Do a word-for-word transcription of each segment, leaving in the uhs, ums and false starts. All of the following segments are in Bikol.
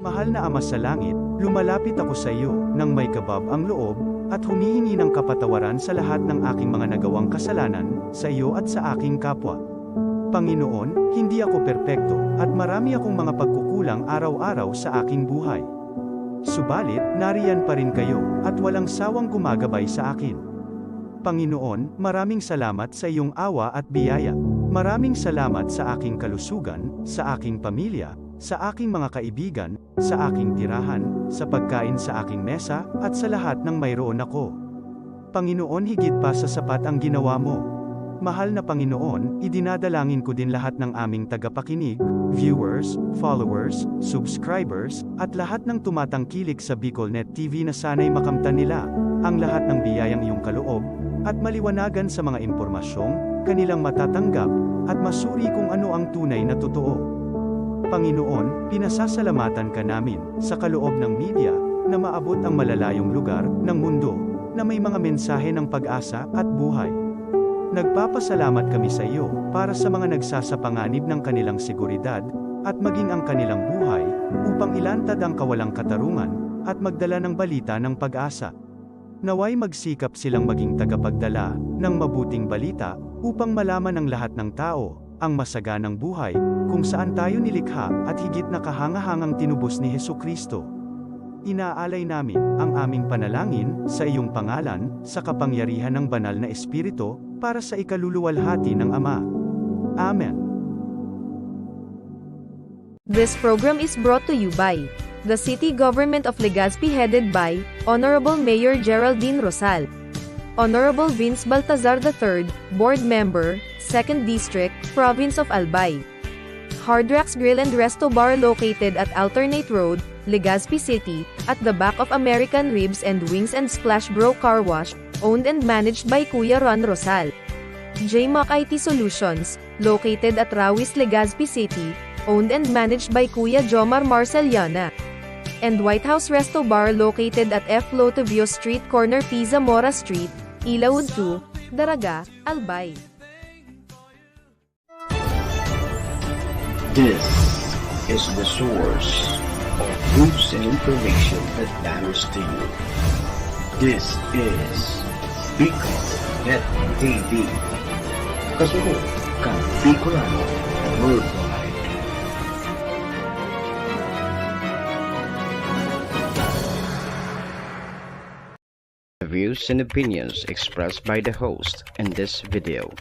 Mahal na Ama sa Langit, lumalapit ako sa iyo nang may kabab ang loob at humihingi ng kapatawaran sa lahat ng aking mga nagawang kasalanan sa iyo at sa aking kapwa. Panginoon, hindi ako perpekto at marami akong mga pagkukulang araw-araw sa aking buhay. Subalit, nariyan pa rin kayo at walang sawang gumagabay sa akin. Panginoon, maraming salamat sa iyong awa at biyaya. Maraming salamat sa aking kalusugan, sa aking pamilya, sa aking mga kaibigan, sa aking tirahan, sa pagkain sa aking mesa, at sa lahat ng mayroon ako. Panginoon, higit pa sa sapat ang ginawa mo. Mahal na Panginoon, idinadalangin ko din lahat ng aming tagapakinig, viewers, followers, subscribers, at lahat ng tumatangkilik sa BicolNet T V na sana'y makamtan nila ang lahat ng biyayang iyong kaloob at maliwanagan sa mga impormasyong kanilang matatanggap at masuri kung ano ang tunay na totoo. Panginoon, pinasasalamatan ka namin sa kaloob ng media na maabot ang malalayong lugar ng mundo na may mga mensahe ng pag-asa at buhay. Nagpapasalamat kami sa iyo para sa mga nagsasapanganib ng kanilang seguridad at maging ang kanilang buhay upang ilantad ang kawalang katarungan at magdala ng balita ng pag-asa. Naway magsikap silang maging tagapagdala ng mabuting balita upang malaman ng lahat ng tao ang masaganang buhay kung saan tayo nilikha at higit na kahangahangang tinubos ni Jesu-Cristo. Inaalay namin ang aming panalangin sa iyong pangalan, sa kapangyarihan ng Banal na Espiritu, para sa ikaluluwalhati ng Ama. Amen. This program is brought to you by the City Government of Legazpi, headed by Honorable Mayor Geraldine Rosal, Honorable Vince Baltazar the third, Board Member, Second District, Province of Albay. Hard Rocks Grill and Resto Bar, located at Alternate Road, Legazpi City, at the back of American Ribs and Wings and Splash Bro Car Wash, owned and managed by Kuya Ron Rosal. J Mac I T Solutions, located at Rawis, Legazpi City, owned and managed by Kuya Jomar Marceliana. And White House Resto Bar, located at F Lotovio Street, corner P. Zamora Street, Ilaud two, Daraga, Albay. This is the source of news and information that matters to you. This is Bicol Net T V. Kasunod kan Bicolano Worldwide. The views and opinions expressed by the host in this video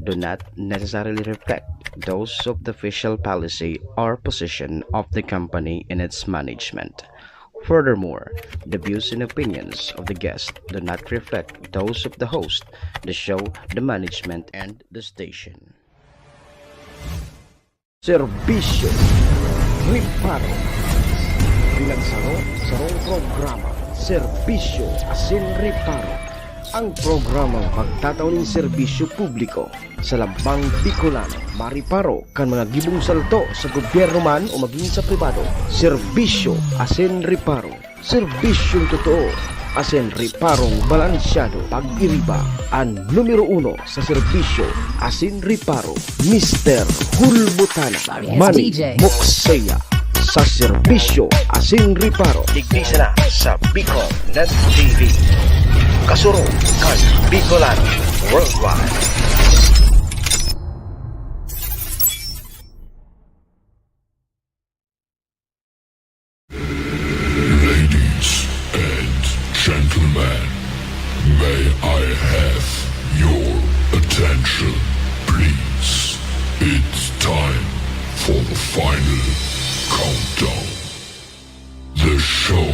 do not necessarily reflect those of the official policy or position of the company and its management. Furthermore, the views and opinions of the guest do not reflect those of the host, the show, the management, and the station. Serbisyo, reparo. Bilang saro, sarong programa, serbisyo asin reparo. Ang programang magtatao nin serbisyo publiko sa lambang Bicolano, mariparo kan mga gibong salto sa gobyerno man o magin sa pribado. Serbisyo asin reparo. Serbisyong totoo asin reparong balansyado. Pag-iriba, an numero uno sa serbisyo asin reparo, Mister Hulbutana, Sorry, it's Manny D J. Mokseya, sa serbisyo asin reparo. Digdi sana sa Bicol Net T V. Kasurog kan Bicolano Worldwide. Ladies and gentlemen, may I have your attention, please? It's time for the final countdown. The show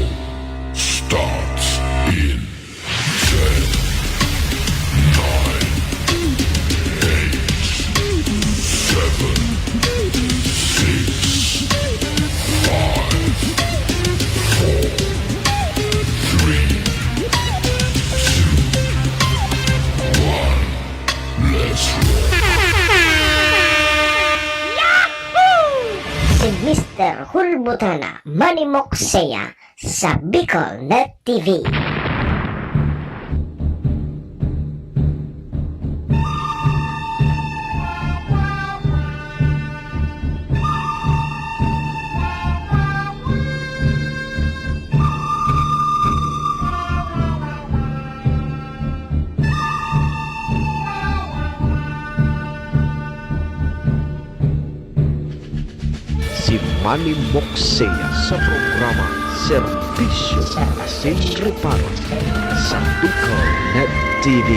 starts in ten, nine, eight, seven, six, five, four, three, two, one. Let's roll. Si Mister Hulbutana, Manny Mokseya, sa Bicol Net T V. Manny Moxea sa programa Serbisyo asin Reparo sa Bicol Net T V.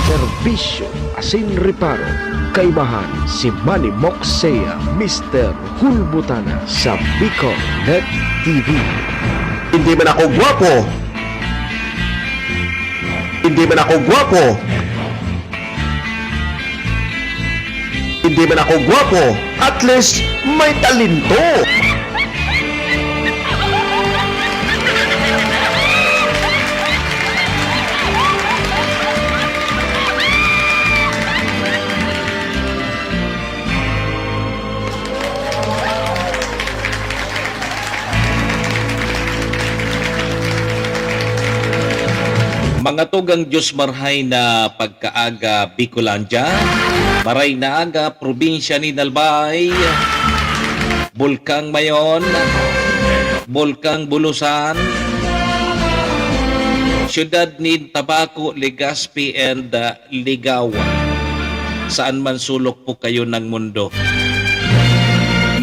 Serbisyo asin Reparo, kaimahan si Manny Moxea, Mister Hulbutana sa Bicol Net T V. Hindi man ako gwapo. Hindi man ako gwapo. Hindi man ako gwapo. At least, may talento. Mga tugang, Diyos marhay na pagkaaga, Bicolandia. Maray na aga, probinsya nin Albay, Bulkang Mayon, Bulkang Bulusan, siyudad nin Tabaco, Legazpi, and, ah, Ligawan. Saan man sulok po kayo ng mundo.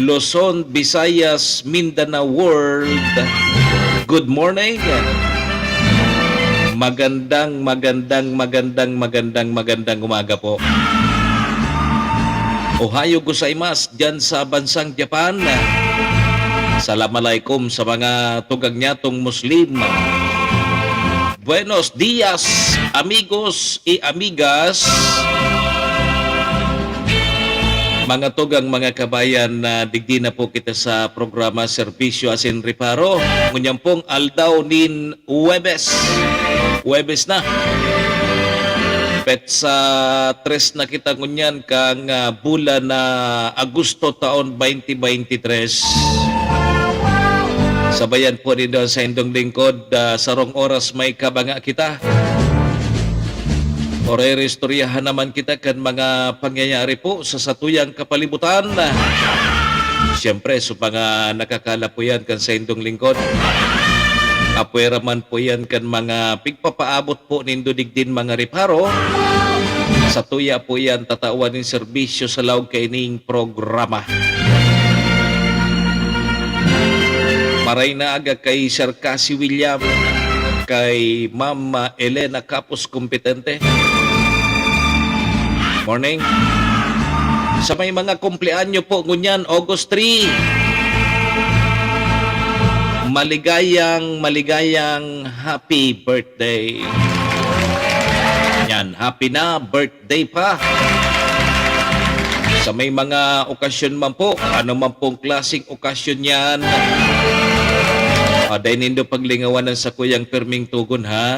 Luzon, Visayas, Mindanao World. Good morning. Magandang, magandang, magandang, magandang, magandang umaga po. Ohayo gozaimasu diyan sa bansang Japan. Salam alaikum sa mga tugang nyatong Muslim. Buenos dias, amigos y amigas. Mga tugang, mga kabayan, na digdi na po kita sa programa Serbisyo asin Reparo. Ngunyan pong aldaw nin Huwebes. Huwebes na. Petsa tres na kita ngunyan kan, ah, bulan na Agosto taon twenty twenty-three. Sabayan po nindo an saindong lingkod, ah, sarong oras may kabanga kita. Oray istoryahan naman kita kan mga pangyayari po sa satuyang kapalibutan. Siyempre, sa mga nakakala po yan kan saindong lingkod. Apwera man po yan kan mga pigpapaabot po nindo digdin mga reparo. Satuya po yan tatawan nin serbisyo sa laog kaining programa. Maray na aga kay Sir Cassie William, kay Ma'am Elena Capos Competente. Morning. Sa may mga kumpleanyo po ngunyan, August three, maligayang, maligayang happy birthday. Yan, happy na birthday pa. Sa may mga okasyon man po, ano man pong klaseng okasyon yan, ah, dai nindo paglingawan an sakuyang pirming togon, ha?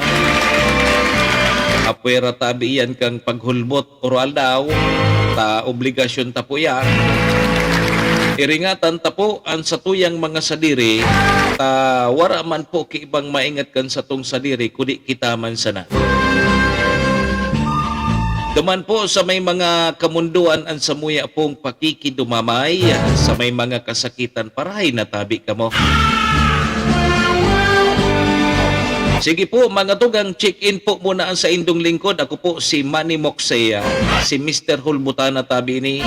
Apwera tabi iyan kan paghulbot oro aldaw, ta obligasyon ta po iyan. Iringatan ta po an satuyang mga sadiri, ta wara man po ki ibang maingat kan satong sadiri, kundi kita man sana. Duman po sa may mga kamundoan an samuya pong pakikidumamay, sa may mga kasakitan, parahay na tabi kamo. Sige po, mga tugang, check-in po muna an saindong lingkod. Ako po si Manny Moxea, si Mister Hulbutana tabi ini,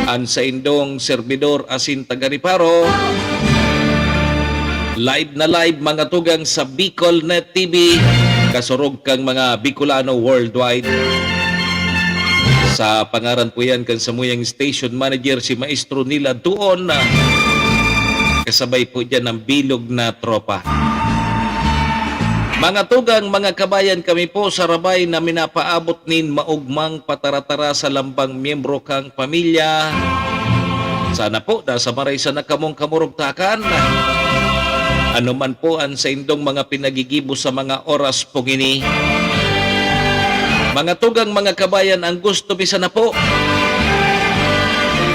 an saindong serbidor asin taga-reparo. Live na live, mga tugang, sa Bicol Net T V, kasurog kang mga Bicolano worldwide. Sa pangaran po yan kan samuyang station manager, si Maestro Nila Duon, kasabay po dyan ang bilog na tropa. Mga tugang, mga kabayan, kami po sa Rabay na minapaabot nin maugmang pataratara sa lambang miyembro kang pamilya. Sana po, nasa maray sana kamong kamurugtakan. Ano man po an saindong mga pinagigibo sa mga oras pong ini. Mga tugang, mga kabayan, ang gusto mi sana po,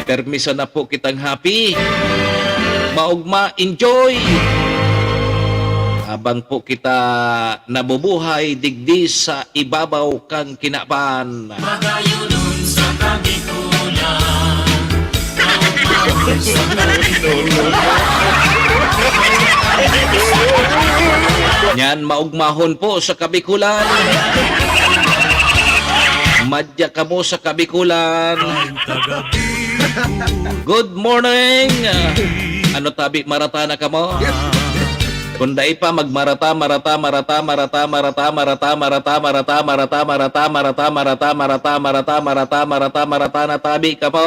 permi sana po kitang happy, maugma, enjoy. Habang po kita nabubuhay digdi sa ibabaw kan kinaban. Magayonon sa Kabikulan, maugmahon sa Kabikulan. Nyan, maugmahon po sa Kabikulan. Madya kamo sa Kabikulan. Good morning. Ano tabi, marata na kamo? Kung dai pa, magmarata, marata, marata na tabi kamo.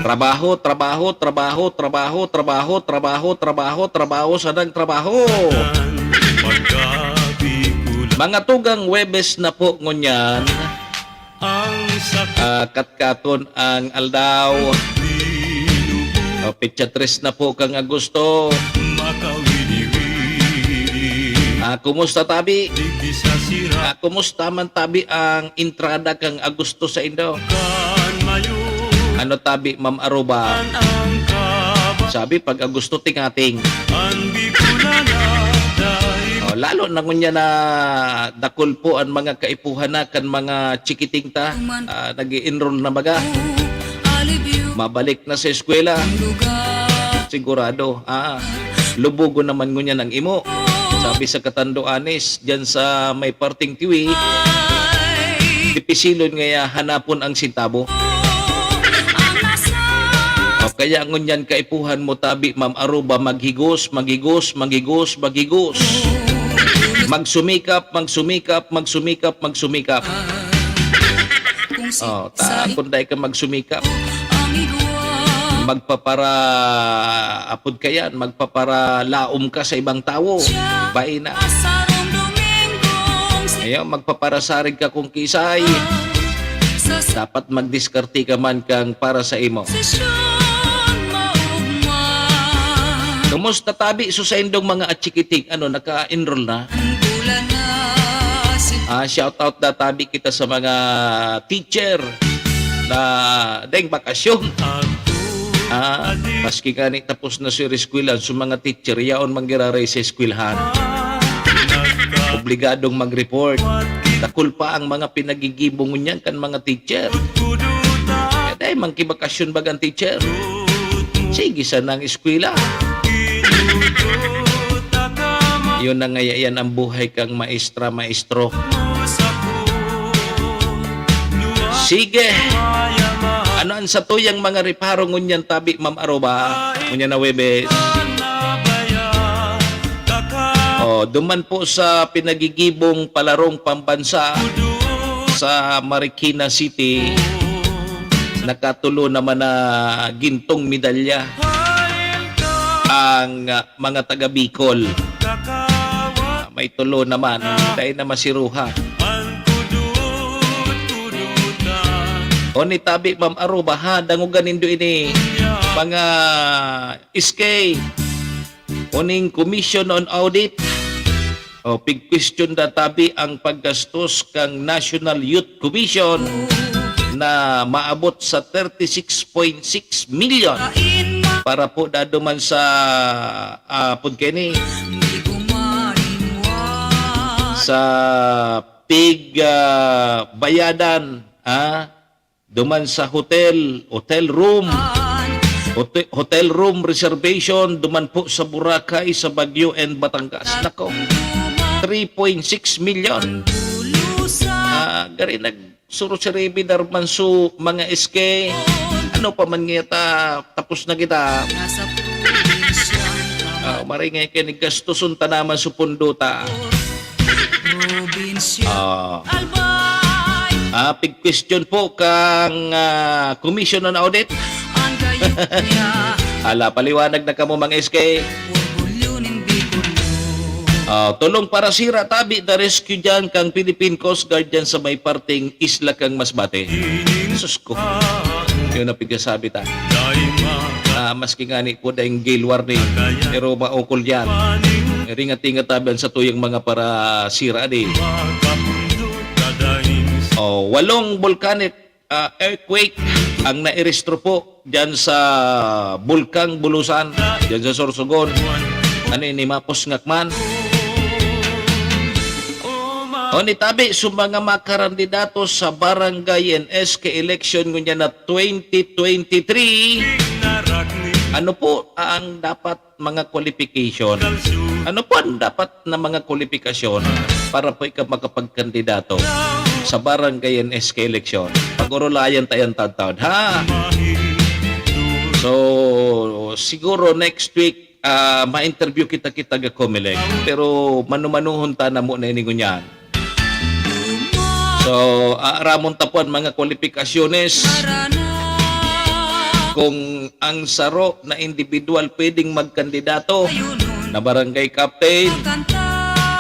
Trabaho, trabaho, trabaho, trabaho, trabaho, trabaho, trabaho, trabaho, sadang trabaho. Mga tugang Huwebes na po ngunyan. Ah, katkaton ang aldaw. Oh, petsa tres na po kang Agosto. Ah, kumusta tabi? Ah, kumusta man tabi ang entrada kang Agosto sa indo? Ano tabi, Ma'am Aruba? Sabi, pag Agosto, tingating. Oh, lalo na ngunyan na dakul po ang mga kaipuhan na kan mga chikiting ta, ah, nag-i-enroll na baga. Mabalik na sa eskwela. Sigurado, ah, lubugon naman ngunyan ang imo. Sabi sa Katando Anis, diyan sa may parteng Tiwi, dipisilon ngaya hanapon ang sintabo. O kaya ngunyan kaipuhan mo tabi, Ma'am Aruba, maghigos, maghigos, maghigos, maghigos. Magsumikap, magsumikap, magsumikap, magsumikap. Oh, ta, kung dai ka magsumikap, magpapara, apod ka yan, magpaparalaom ka sa ibang tawo. Bai na. Ayaw, magpaparasarig ka kung kisay. Dapat magdiskarte ka man kang para sa imo. Kumusta tabi so saindong mga achikiting? Ano, naka-enroll na? Ah, shout out na tabi kita sa mga teacher na deng bakasyon. Ah, maski gani tapos na si eskwela, so mga teacher, yaon man giraray sa eskwelahan. Obligadong mag-report. Dakul pa ang mga pinagigibo ngunyan kan mga teacher. Kaya dai man ki bakasyon bagang teacher. Sige sana ang eskwela. Yun na ngaya yan ang buhay kang maestra, maestro. Sige. Ano ang satuyang mga reparo ngunyan tabi, Ma'am Aruba? Ngunyan na Huwebes. Oh, duman po sa pinagigibong palarong pambansa sa Marikina City, nakatulo naman na gintong medalya ang, ah, mga taga Bicol. Ah, may tulo naman, dai na masiruha. O ni tabi, Ma'am Aruba, ha, dangogan nindo ini, mga S K. O ning Commission on Audit. O, pig-question na tabi ang paggastos kang National Youth Commission na maabot sa thirty-six point six million para po dado man sa, ah, pud kini, sa pig, ah, bayadan, ah, duman sa hotel, hotel room, hote-, hotel room reservation, duman po sa Boracay, sa Baguio and Batangas. Nako, three point six million. Ah, gari nag- Suro si Revy Darmanso, mga S K, ano pa man ngaya ta, tapos na kita. Nasa probinsya. Ah, maringay kayo ni gastuson ta naman sa pundo ta. Probinsya. Ah. Albay. Ah, pig-question po kang, ah, Commission on Audit. Ang gayud niya. Ala, paliwanag na kamo, mga S K. Orgulyo nin Bicol. Ah, tulong para sira, tabi, the rescue dyan kang Philippine Coast Guard dyan sa may parteng isla kang Masbate. Sus ko. Yun ang pigkasabi ta. Ah, maski nga ni po dahil gale warning, pero maukol yan. Ringat-ingat tabi ang sa tuyang mga para sira, di. Oh, walong volcanic ah, earthquake ang nairehistro po diyan sa Bulkang Bulusan, diyan sa Sorsogon. Ano ini, mapos ngakman? O, nitabi sa mga makarandidato sa barangay and S K election ngunyan na twenty twenty-three, Ano po ang dapat mga qualification? Ano po ang dapat na mga kwalifikasyon para po ikaw makapagkandidato sa barangay and S K election? Pag-urulayan tayong taon-taon, ha? So, siguro next week, ah, ma-interview kita, kita ga Comelec. Pero manumanuhon ta na muna ini ngunyan. So, aaramon ta po ang mga kwalipikasyones. Kung ang saro na individual pwedeng magkandidato na barangay captain,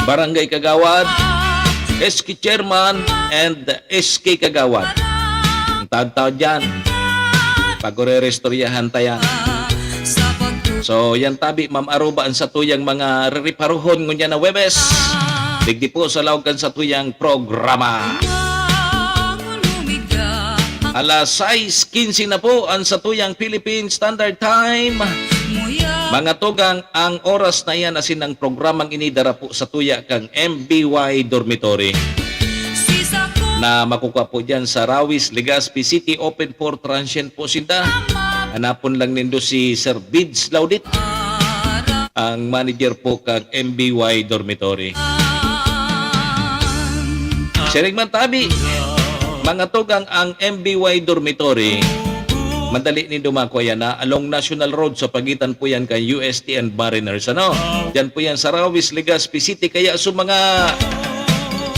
barangay kagawad, S K chairman, and S K kagawad. Ang taon-taon dyan, pag-urerestoryahan ta yan. So, yan tabi, Ma'am Aruba, ang satuyang mga ririparuhon ngunyan na Huwebes. Digdi po sa laog kan satuyang programa. Alas sais quince na po ang satuyang Philippine Standard Time. Mga tugang, ang oras na yan asin ang programang ini dara po sa tuya kang M B Y Dormitory na makukuha po dyan sa Rawis, Legazpi City. Open for transient po sinda. Hanapon lang nindo si Sir Bids Laudit, ang manager po kang M B Y Dormitory. Siring man tabi, mga tugang, ang M B Y Dormitory, madali nindo makuha yan, ha? Along National Road, sa pagitan po yan kan U S T and Mariners, ano? Diyan po yan sa Rawis, Legazpi City. Kaya sa mga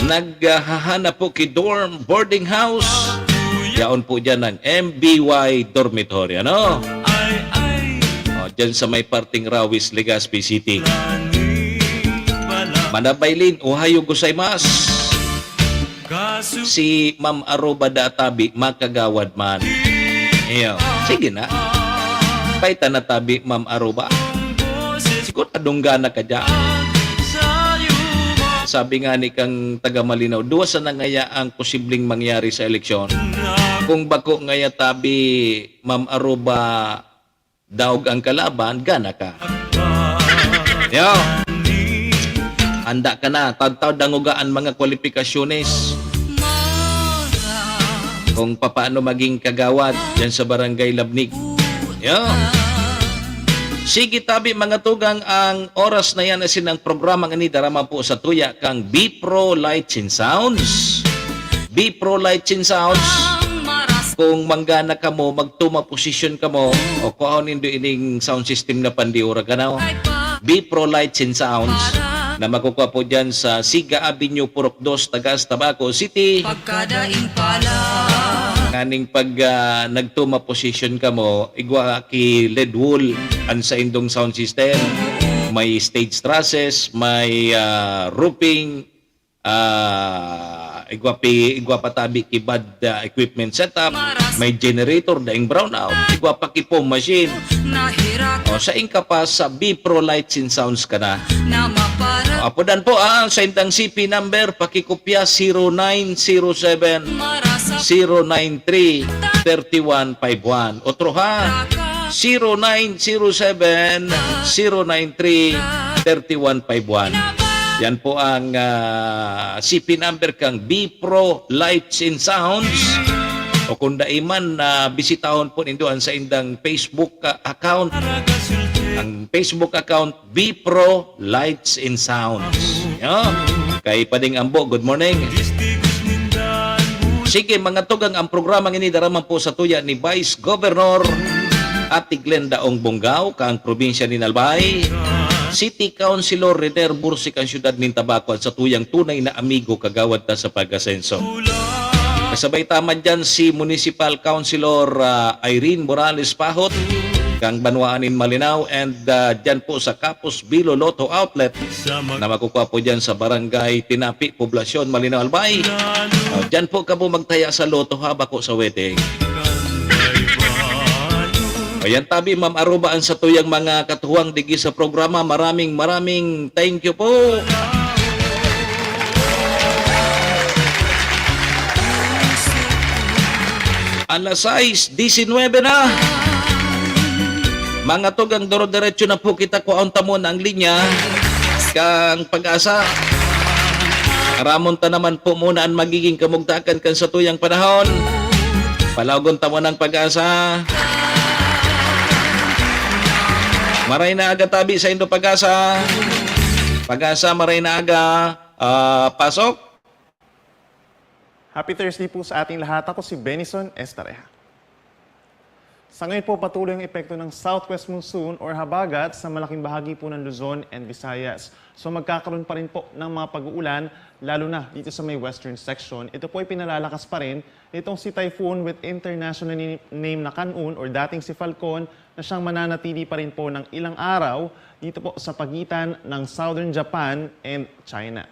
naghahanap po ki dorm, boarding house, yaon po dyan ang M B Y Dormitory, ano? O, dyan sa may parting Rawis, Legazpi City. Manabaylin, ohayo gozaimasu. Si Ma'am Aruba da tabi, makagawad man. Iyo. Sige na. Paita na tabi, Ma'am Aruba. Siguro adunggana ka dyan. Sabi nga ni kang taga Malinaw, duwa sana ngaya ang posibleng mangyari sa eleksyon. Kung bako ngaya tabi, Ma'am Aruba, daog ang kalaban, gana ka. Yo. Handa ka na, tadtaw danguga an mga kwalipikasyones. Kung papaano maging kagawad dyan sa Barangay Labnig. Yo. Sige tabi, mga tugang, ang oras na yan asin ang programang ini darama po sa tuya kang B Pro Lights and Sounds. B Pro Lights and Sounds. Kung manggana kamo, magtuma posisyon kamo, o kuhaon nindo ining sound system na pandiura, ganaw. B Pro Lights and Sounds, na makukuha po dyan sa Siga Avenue, Purok dos, Tagas, Tabaco City. Pagkadaing pala. Nganing pag, ah, nagtuma posisyon kamo, igwa ki Ledwall ang saindong sound system. May stage trusses, may, ah, roofing, ah, igwa pi-, igwa pa tabi ki bad, ah, equipment setup, may generator, daing brownout, igwa pa ki foam machine. O, sain ka pa sa B Pro Lights and Sounds ka na. O, apodan po, ah, sa indang C P number, pakikopya, zero nine zero seven, zero nine three, thirty one five one. Otro ha, zero nine zero seven, zero nine three, thirty one five one. Yan po ang, ah, C P number kang B Pro Lights and Sounds. O kung dai man, ah, bisitahon po nindo ang saindang Facebook, ah, account. Ang Facebook account, B Pro Lights and Sounds. Yo. Kay Pading Ambo, good morning. Sige, mga tugang, ang programang ini daraman po sa tuya ni Vice Governor Ate Glenda Ong Bongao, kang probinsya nin Albay. City Councilor Renier Bursik, ang siyudad nin Tabaco, at sa tuyang tunay na amigo, kagawad ta sa pag-asenso. Kasabay ta man dyan si Municipal Councilor, ah, Irene Morales Pahot, kang banwaan nin Malinao, and, ah, dyan po sa Kapos Bilo Lotto Outlet na makukuha po dyan sa Barangay Tinapi, Poblacion, Malinao, Albay. Ah, dyan po kamo magtaya sa lotto, ha, bako sa wedding. Ayan tabi, Ma'am Aruba, ang satuyang mga katuwang digdi sa programa. Maraming, maraming thank you po. Alas sais disinwebe na. Mga tugang, doro-diretso na po kita, kuhaon ta muna ang linya kang Pag-asa. Aramon ta naman po muna ang magiging kamugtakan kan satuyang panahon. Palaogon ta muna ang Pag-asa. Maray na aga tabi sa Indo Pag-asa. Pag-asa, maray na aga. Ah, pasok. Happy Thursday po sa ating lahat. Ako si Benison Estareja. Sa ngayon po, patuloy ang epekto ng southwest monsoon or habagat sa malaking bahagi po ng Luzon and Visayas. So magkakaroon pa rin po ng mga pag-uulan, lalo na dito sa may western section. Ito po ay pinalalakas pa rin nitong si typhoon with international name na Kanun or dating si Falcon na siyang mananatili pa rin po ng ilang araw dito po sa pagitan ng southern Japan and China.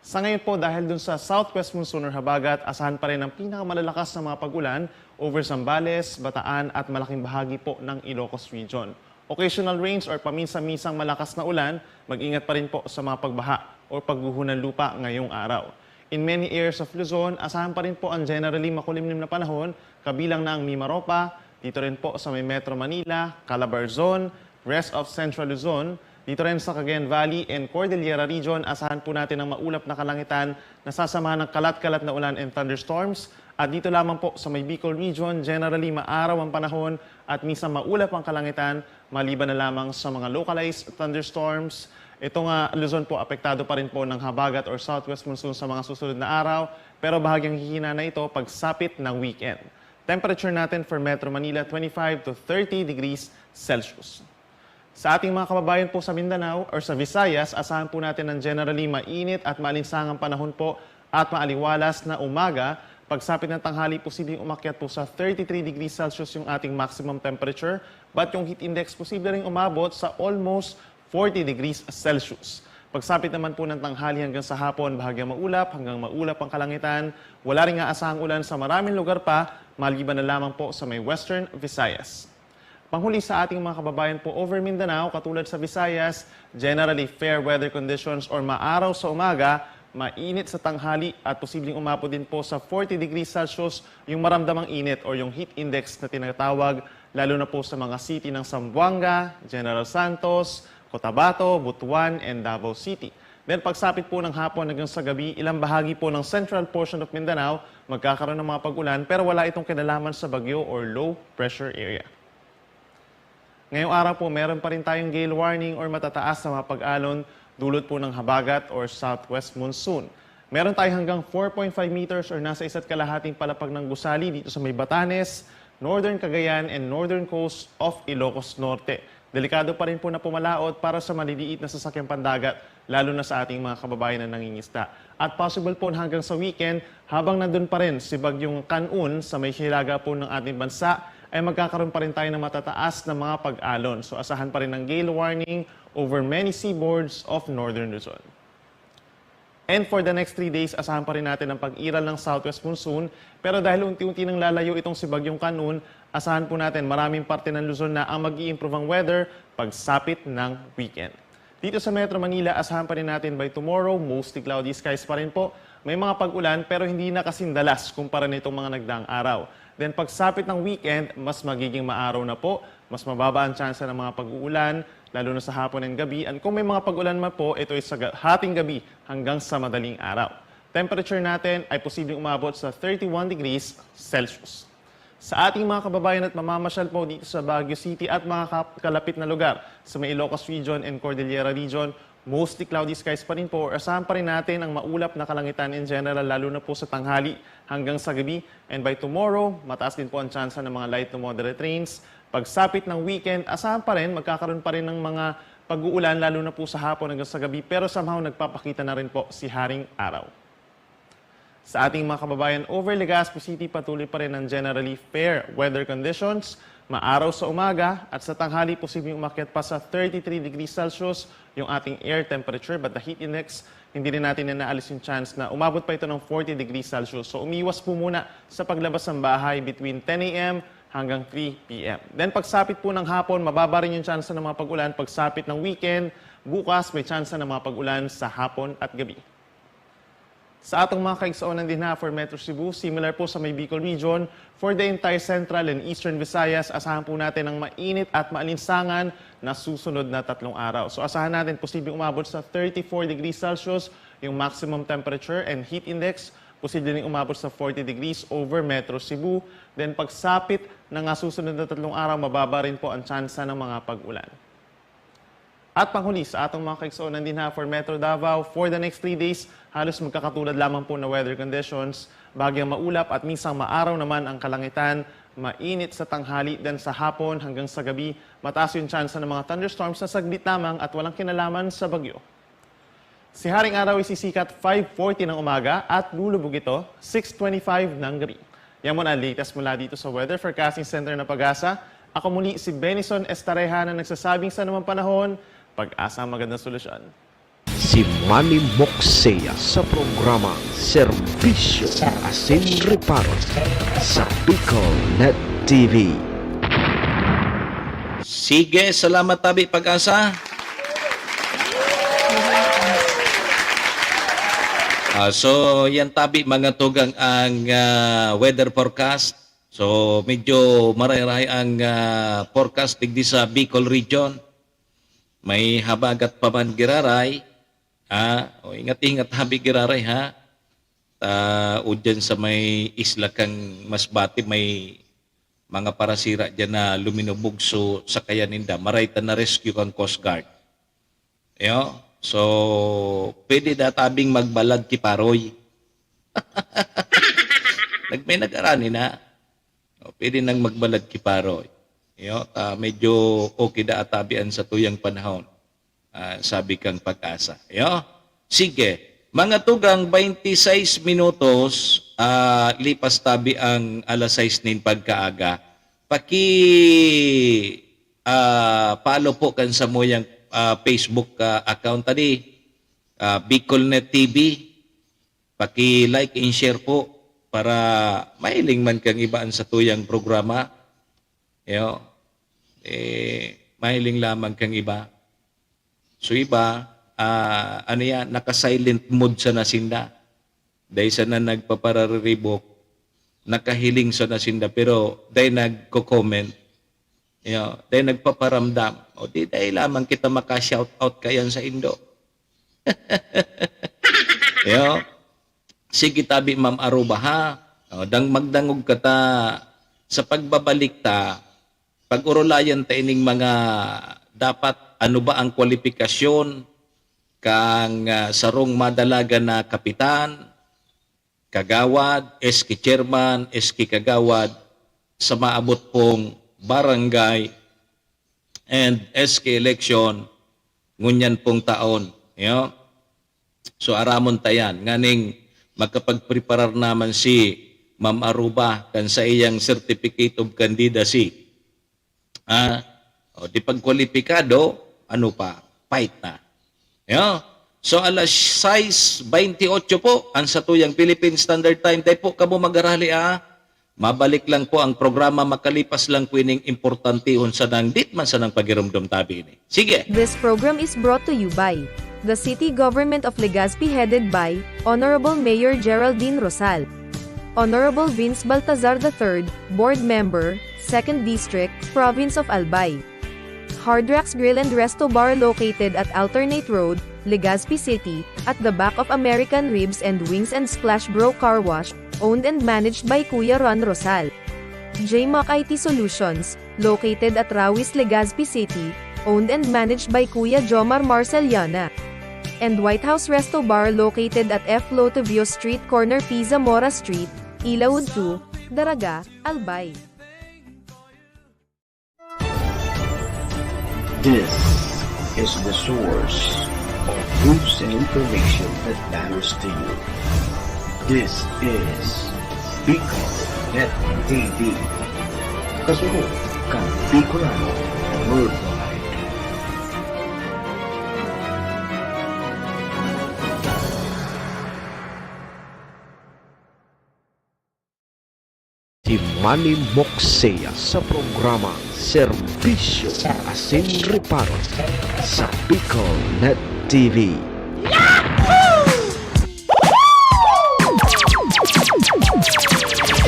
Sa ngayon po, dahil dun sa southwest monsoon or habagat, asahan pa rin ang pinakamalalakas na mga pag-ulan over Zambales, Bataan at malaking bahagi po ng Ilocos Region. Occasional rains or paminsan-minsang malakas na ulan, mag-ingat pa rin po sa mga pagbaha o pagguho ng lupa ngayong araw. In many areas of Luzon, asahan pa rin po ang generally makulimlim na panahon, kabilang na ang Mimaropa, dito rin po sa may Metro Manila, Calabarzon, rest of Central Luzon, dito rin sa Cagayan Valley and Cordillera Region, asahan po natin ang maulap na kalangitan na sasamahan ng kalat-kalat na ulan and thunderstorms. At dito lamang po sa may Bicol Region, generally maaraw ang panahon at minsan maulap ang kalangitan, maliban na lamang sa mga localized thunderstorms. Ito nga Luzon po, apektado pa rin po ng habagat or southwest monsoon sa mga susunod na araw, pero bahagyang hihina na ito pagsapit ng weekend. Temperature natin for Metro Manila, twenty-five to thirty degrees Celsius. Sa ating mga kababayan po sa Mindanao or sa Visayas, asahan po natin ng generally mainit at maalinsangang panahon po at maaliwalas na umaga. Pagsapit ng tanghali, posibleng umakyat po sa thirty-three degrees Celsius yung ating maximum temperature, but yung heat index posible ring umabot sa almost forty degrees Celsius. Pagsapit naman po ng tanghali hanggang sa hapon, bahagyang maulap hanggang maulap ang kalangitan. Wala ring aasahang ulan sa maraming lugar pa, maliban na lamang po sa may Western Visayas. Panghuli sa ating mga kababayan po over Mindanao, katulad sa Visayas, generally fair weather conditions or maaraw sa umaga, mainit sa tanghali at posibleng umabot din po sa forty degrees Celsius yung maramdamang init or yung heat index na tinatawag, lalo na po sa mga city ng Zamboanga, General Santos, Cotabato, Butuan, and Davao City. Then pagsapit po ng hapon hanggang sa gabi, ilang bahagi po ng central portion of Mindanao magkakaroon ng mga pag-ulan, pero wala itong kinalaman sa bagyo or low pressure area. Ngayong araw po, meron pa rin tayong gale warning or matataas na mga pag-alon dulot po ng habagat or southwest monsoon. Meron tayo hanggang four point five meters or nasa isa't kalahating palapag ng gusali dito sa may Batanes, Northern Cagayan, and Northern Coast of Ilocos Norte. Delikado pa rin po na pumalaot para sa maliliit na sasakyang pandagat, lalo na sa ating mga kababayan na nangingisda. At possible po na hanggang sa weekend, habang nandun pa rin si Bagyong Kanun sa may hilaga po ng ating bansa, ay magkakaroon pa rin tayo ng matataas na mga pag-alon. So asahan pa rin ng gale warning over many seaboards of Northern Luzon. And for the next three days, asahan pa rin natin ang pag-iral ng southwest monsoon. Pero dahil unti-unti nang lalayo itong si Bagyong Kanun, asahan po natin maraming parte ng Luzon na ang mag-i-improve ang weather pagsapit ng weekend. Dito sa Metro Manila, asahan pa rin natin by tomorrow, mostly cloudy skies pa rin po. May mga pag-ulan pero hindi na kasing dalas kumpara nitong mga nagdaang araw. Then pagsapit ng weekend, mas magiging maaraw na po, mas mababa ang tsansa ng mga pag-uulan, lalo na sa hapon and gabi. And kung may mga pag-ulan man po, ito ay sa ga- hating gabi hanggang sa madaling araw. Temperature natin ay posibleng umabot sa thirty-one degrees Celsius. Sa ating mga kababayan at mamamasyal po dito sa Baguio City at mga kap- kalapit na lugar sa may Ilocos Region and Cordillera Region, mostly cloudy skies pa rin po or asahan pa rin natin ang maulap na kalangitan in general, lalo na po sa tanghali hanggang sa gabi. And by tomorrow, mataas din po ang tsansa ng mga light to moderate rains. Pagsapit ng weekend, asahan pa rin, magkakaroon pa rin ng mga pag-uulan, lalo na po sa hapon hanggang sa gabi, pero somehow nagpapakita na rin po si Haring Araw. Sa ating mga kababayan over Legazpi City, patuloy pa rin ang generally fair weather conditions. Maaraw sa umaga at sa tanghali, posibleng umakyat pa sa thirty-three degrees Celsius yung ating air temperature, but the heat index, hindi rin natin inaalis yung chance na umabot pa ito ng forty degrees Celsius. So umiwas po muna sa paglabas ng bahay between ten a m hanggang three p m. Then pagsapit po ng hapon, mababa rin yung chance ng mga pag-ulan. Pagsapit ng weekend, bukas may chance ng mga pag-ulan sa hapon at gabi. Sa atong mga kaigsuonan din ha, for Metro Cebu, similar po sa may Bicol Region, for the entire Central and Eastern Visayas, asahan po natin ang mainit at maalinsangan na susunod na tatlong araw. So asahan natin posibleng umabot sa thirty-four degrees Celsius yung maximum temperature and heat index Posible ning umabot sa forty degrees over Metro Cebu. Then pagsapit ng susunod na tatlong araw, mababa rin po ang tsansa ng mga pag-ulan. At panghuli sa atong mga kaigsuonan din ha, for Metro Davao, for the next three days, halos magkakatulad lamang po na weather conditions. Bagyang maulap at minsang maaraw naman ang kalangitan. Mainit sa tanghali, then sa hapon hanggang sa gabi, mataas yung tsansa ng mga thunderstorms na saglit lamang at walang kinalaman sa bagyo. Si Haring Araw isisikat five forty ng umaga at lulubog ito six twenty-five ng gabi. Yan muna ang latest mula dito sa Weather Forecasting Center ng PAGASA. Ako muli si Benison Estareja na nagsasabing sa anumang panahon, PAGASA ang magandang solusyon. Si Manny Moksea sa programang Serbisyo Asin Reparo sa Bicol Net T V. Sige, salamat tabi PAGASA. Ah, so, yan tabi mga tugang ang ah, weather forecast. So, medyo marayrahay ang ah, forecast digdi sa Bicol region. May habagat pa man giraray. Ah, o ingat-ingat tabi giraray ha. Ta, o dyan sa may isla kang Masbate, may mga parasira dyan na luminubog, so sakayan ninda. Maray ta na-rescue kang Coast Guard. Yo? So, pwede da tabing magbalad ki Paroy. Nagmay nag-arani na. O, pwede nang magbalad ki Paroy. Yo? Ta, medyo okay da atabi an satuyang panahon. Ah, sabi kang PAGASA. Yo? Sige. Mga tugang, twenty-six minutos, ah, lipas tabi ang alas sais nin pagkaaga. Paki ah, follow po kan samuyang ah, Facebook ah, account tadi, ah, Bicol Net T V. Paki-like and share po para mahiling man kang iba an satuyang programa. Yo, eh, mahiling lamang kang iba. So iba, ah, ano yan, naka-silent mode sana sinda. Dai sana nagpaparariribok, nakahiling sana sinda, pero dai nagko-comment. Yo, dai nagpaparamdam. O di dai lamang kita maka-shout out kayan sa indo. Yo, sige tabi Ma'am Aruba ha. O, dang magdangog ka ta sa pagbabalik ta, pag-urulayan ta ining mga dapat ano ba ang kwalipikasyon kang ah, sarong madalagan na kapitan, kagawad, S K chairman, S K kagawad sa maabot pong barangay and S K election ngunyan pong taon. Yo? So aramon ta yan, nganing makapagpreparar naman si Ma'am Aruba kan sa iyang certificate of candidacy. Ah, o, di pagkwalipikado, ano pa, fight na. Yo? So alas sais baynti otso po, ang satuyang Philippine Standard Time. Dai po kamo magarali ah. Mabalik lang po ang programa makalipas lang po ining importantehon sanang dit man sanang pagirumdom tabi ini. Sige. This program is brought to you by the City Government of Legazpi, headed by Honorable Mayor Geraldine Rosal. Honorable Vince Baltazar the third, Board Member, Second District, Province of Albay. Hard Rocks Grill and Resto Bar located at Alternate Road, Legazpi City, at the back of American Ribs and Wings and Splash Bro Car Wash, owned and managed by Kuya Ron Rosal. J Mac I T Solutions, located at Rawis, Legazpi City, owned and managed by Kuya Jomar Marceliana. And White House Resto Bar located at F Lotovio Street, corner P Zamora Street, Ilaud two, Daraga, Albay. This is the source of news and information that matters to you. This is Bicol Net T V. Kasunod kan Bicolano Worldwide. Si Manny Moksea sa programa Serbisyo asin Reparo sa Bicol Net T V.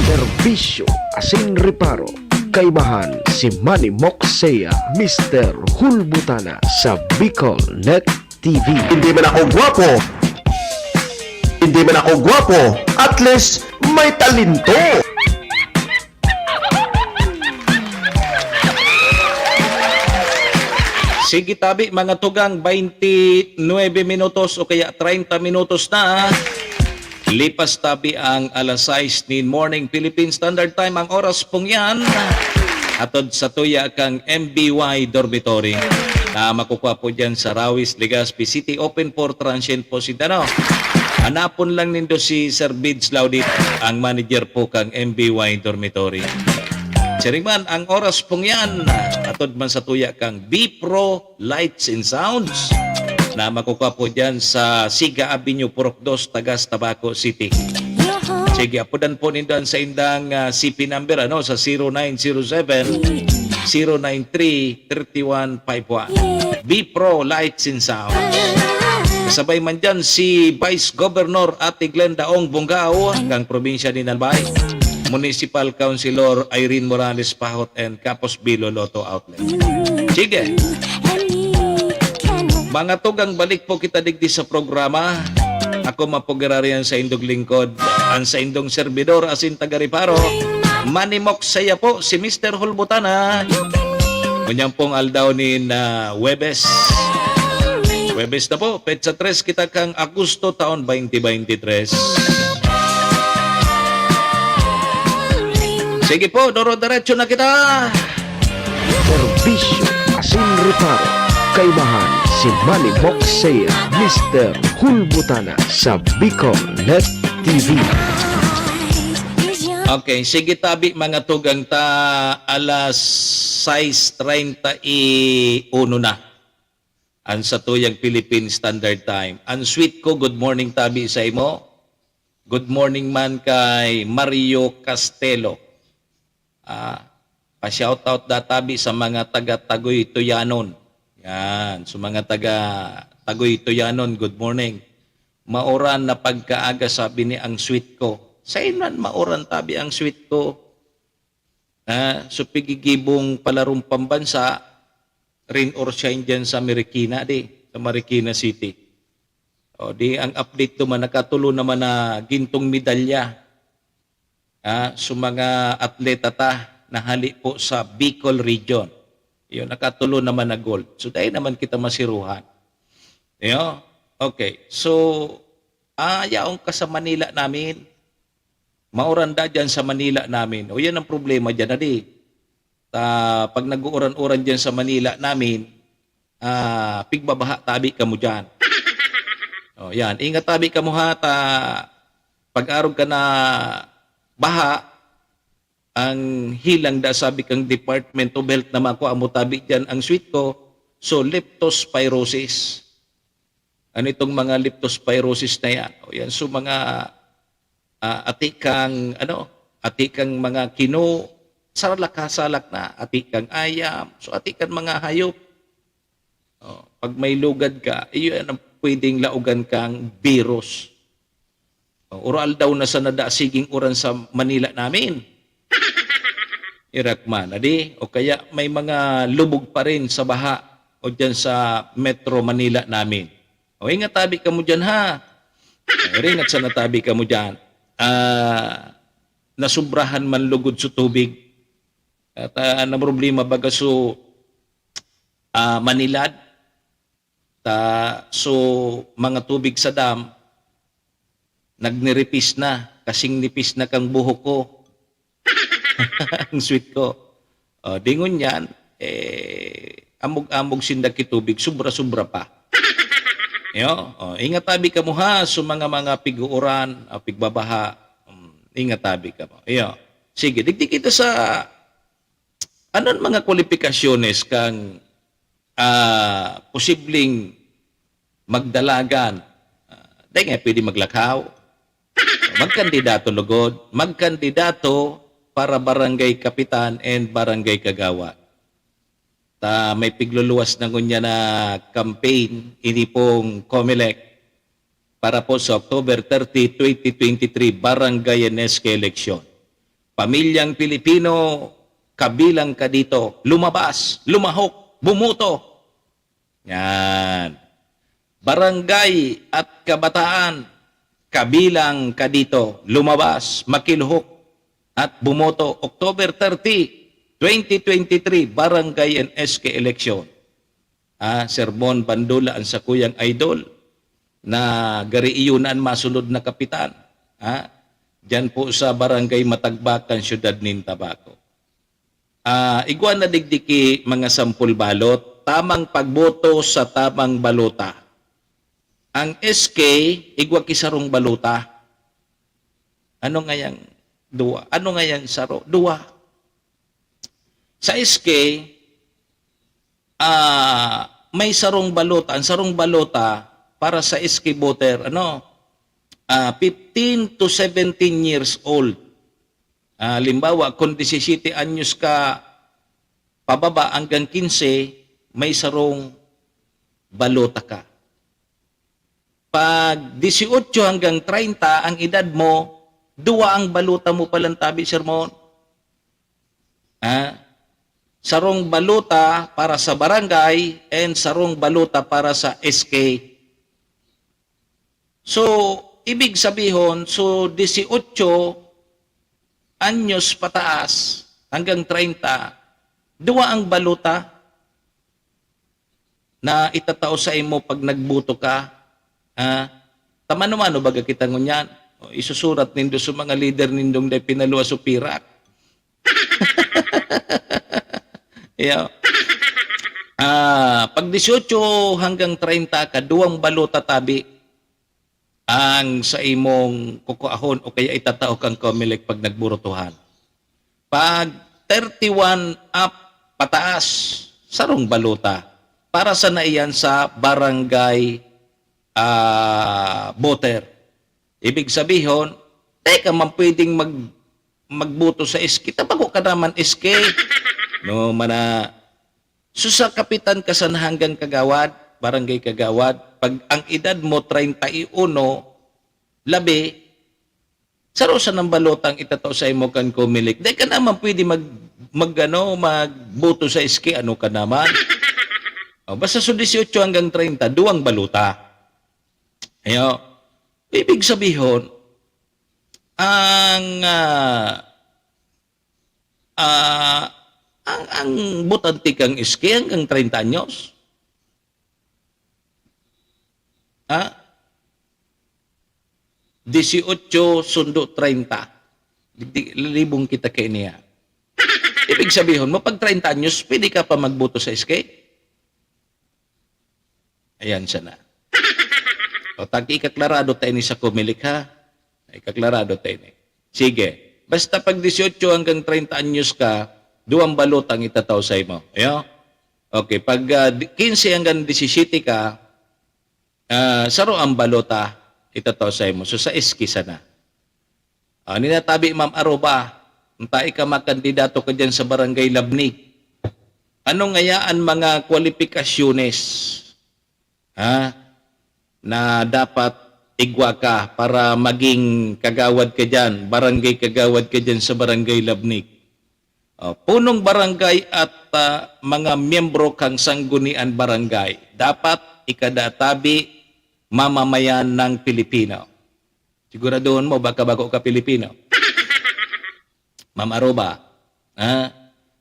Serbisyo asin Reparo. Kaibahan si Manny Moksea, Mister Hulbutana sa Bicol Net T V. Hindi man ako gwapo. Hindi man ako gwapo. At least, may talento. Sige tabi, mga tugang, twenty-nine minutos o kaya treinta minutos na. Lipas tabi ang alas sais nin morning Philippine Standard Time. Ang oras pong yan, atod sa tuya kang M B Y Dormitory na makukuha po dyan sa Rawis, Legazpi City. Open for transient po si Dano. Hanapon lang nindo si Sir Bids Laudit, ang manager po kang M B Y Dormitory. Siring man, ang oras pong yan, atod man sa tuya kang B Pro Lights and Sounds na makukuha po dyan sa Siga Avenue, Purok dos, Tagas, Tabaco City. Sige, apodan po nindo ang saindang ah, C P number ano, sa zero nine zero seven, zero nine three, thirty-one five one. B Pro Lights and Sound. Kasabay man dyan si Vice Governor Ate Glenda Ong Bongao, kang probinsya ni Albay. Municipal Councilor Irene Morales Pahot and Capos Bilo Lotto Outlet. Sige. Mga tugang, balik po kita digdi sa programa. Ako mapugirarian sa indog lingkod, ang sa indong servidor asin taga-reparo. Manimok saya po si Mister Hulbutana. Ngunyan pong aldaw ni na Webes. Webes na po, petsa tres kita kang Agosto taon twenty twenty-three. Sige po, doro-diretso na kita. Serbisyo asin reparo. Kaibahan si Manny Moxea, Mister Hulbutana sa Bicol Net T V. Okay, sige tabi mga tugang ta alas sais treinta y uno na. Ang sa tuyang Philippine Standard Time. Ang sweet ko, good morning tabi sa imo. Good morning man kay Mario Castelo. Ah, pa-shoutout da tabi sa mga taga Tagoy Tuyanon. Yan, sa mga taga Tagoy Tuyanon, good morning. Mauran na pagkaaga, sabi ni ang sweet ko. Sa inan mauran tabi ang sweet ko. Ah, so pigigibong palarong pambansa, rain or shine dyan sa Marikina, di, sa Marikina City. O, di ang update duman, nakatulo naman na gintong medalya ah, sa mga atleta ta na hali po sa Bicol region. Yun, nakatulo naman na gold. So, dai naman kita masiruhan. Yo? Okay. So, ah, yaon ka sa Manila namin. Mauranda dyan sa Manila namin. O, yan ang problema dyan, adi. Ta, pag nag-uuran-uran dyan sa Manila namin, ah, pigbabaha tabi kamo dyan. O, yan. Ingat tabi kamo ha, ta, pag-arog ka na baha, ang hilang da sabi kang Department of Health na makua mo tabi dyan ang sweet ko, so leptospirosis. Ano itong mga leptospirosis na yan? O yan, so mga ah, ati kang, ano, ati kang mga kino, saralakasalak na, ati kang ayam, so ati kang mga hayop. Oh, pag may lugad ka, iyon ang pwedeng laugan kang virus. Oh, ural daw na sa nadasiging uran sa Manila namin. Irak man, adi? O kaya may mga lubog pa rin sa baha o dyan sa Metro Manila namin. O ingat tabi kamo dyan ha. Ay, ringat sa natabi kamo dyan. Ah, nasubrahan man lugod sa tubig. At ah, na problema baga so ah, manilad. Ta, so mga tubig sa dam, nagniripis na, kasing nipis na kang buhok ko. Ang sweet ko. O, di ngunyan, eh, amog-amog sinda ki tubig, sobra-sobra pa. Yo, o, ingat tabi kamo ha, so mga, mga piguuran, o, pigbabaha, um, ingat tabi kamo. Yo. Sige, digdi kita sa, anon mga kwalipikasyones kang, ah, posibleng magdalagan, ah, dai nga pwede maglakaw, magkandidato lugod, magkandidato para barangay kapitan and barangay kagawad. Ta may pigluluwas na ngunyan na campaign, ini pong Comelec, para po sa October thirty, twenty twenty-three Barangay and S K election. Pamilyang Pilipino, kabilang ka dito. Lumabas, lumahok, bumoto. Yan. Barangay at kabataan, kabilang ka dito, lumabas, makiluhok, at bumoto, October thirty, twenty twenty-three, Barangay and S K election. Ah, Sermon Bandula ang sakuyang idol na gari iyo na an masunod na kapitan. Ah, diyan po sa Barangay Matagbak, kan siyudad nin Tabaco. Ah, igwa na digdi ki mga sampol balot, tamang pagboto sa tamang balota. Ang S K, igwa ki sarong balota. Ano nga yang duwa? Ano nga yang saro? Duwa. Sa S K, ah, may sarong balota. Ang sarong balota para sa S K voter, ano, ah, fifteen to seventeen years old. Ah, halimbawa, kung disisiyete anyos ka pababa hanggang kinse, may sarong balota ka. Pag disiotso hanggang treinta ang edad mo, duwa ang balota mo palang tabi, Sermon. Ah, sarong balota para sa barangay and sarong balota para sa S K. So, ibig sabihon, so disiotso anyos pataas hanggang treinta, duwa ang balota na itatao saimo pag nagboto ka. Ah, tamano-mano baga kita ngunyan? O, isusurat nindo sa mga lider nindong dai pinaluwas o pirak. Iyo. Ah, pag disiotso hanggang treinta ka, duwang balota tabi ang sa imong kukuahon o kaya itatao kang Comelec pag nagburotohan. Pag thirty-one up pataas, sarong balota. Para sana iyan sa barangay, ah, voter. Ibig sabihon, di ka man pwedeng mag-, magboto sa S K. Ta bako ka naman S K. No, mana, so, sa kapitan ka sana hanggang kagawad, barangay kagawad, pag ang edad mo treinta y uno, labi, saro sanang balota ang itatao saimo kan Comelec. Di ka naman pwede mag-, mag-, ano, magboto sa S K, ano ka naman? O, basta so disiotso hanggang treinta, duwang balota. Ayo, ibig sabihon, ang, ah, ah, ang, ang botante kang S K hanggang treinta anyos. Ha? Disiotso sundo treinta. Digdi, lalibong kita kainiya. Ibig sabihon mo, pag treinta anyos, pwede ka pa magboto sa S K? Ayan sana. O, tag-ikaklarado ta ini sa Comelec, ha? Ikaklarado ta ini. Sige. Basta pag disiotso hanggang treinta anyos ka, duwang balota ang itatao saimo. Ayo? Okay, pag, ah, di-, kinse hanggang disisiyete ka, ah, saro ang balota itatao saimo. So, sa S K sana. Ah, ninatabi, Ma'am Aruba, unta ika makandidato ka diyan sa Barangay Labnig. Ano ngaya an mga kwalipikasyones, ha, na dapat igwa ka para maging kagawad ka diyan, barangay kagawad ka diyan sa Barangay Labnig? Oh, punong barangay at, ah, mga miyembro kang sanggunian barangay. Dapat ikadatabi mamamayan ng Pilipino. Siguraduhon mo, baka bako ka Pilipino. Ma'am Aruba, ha?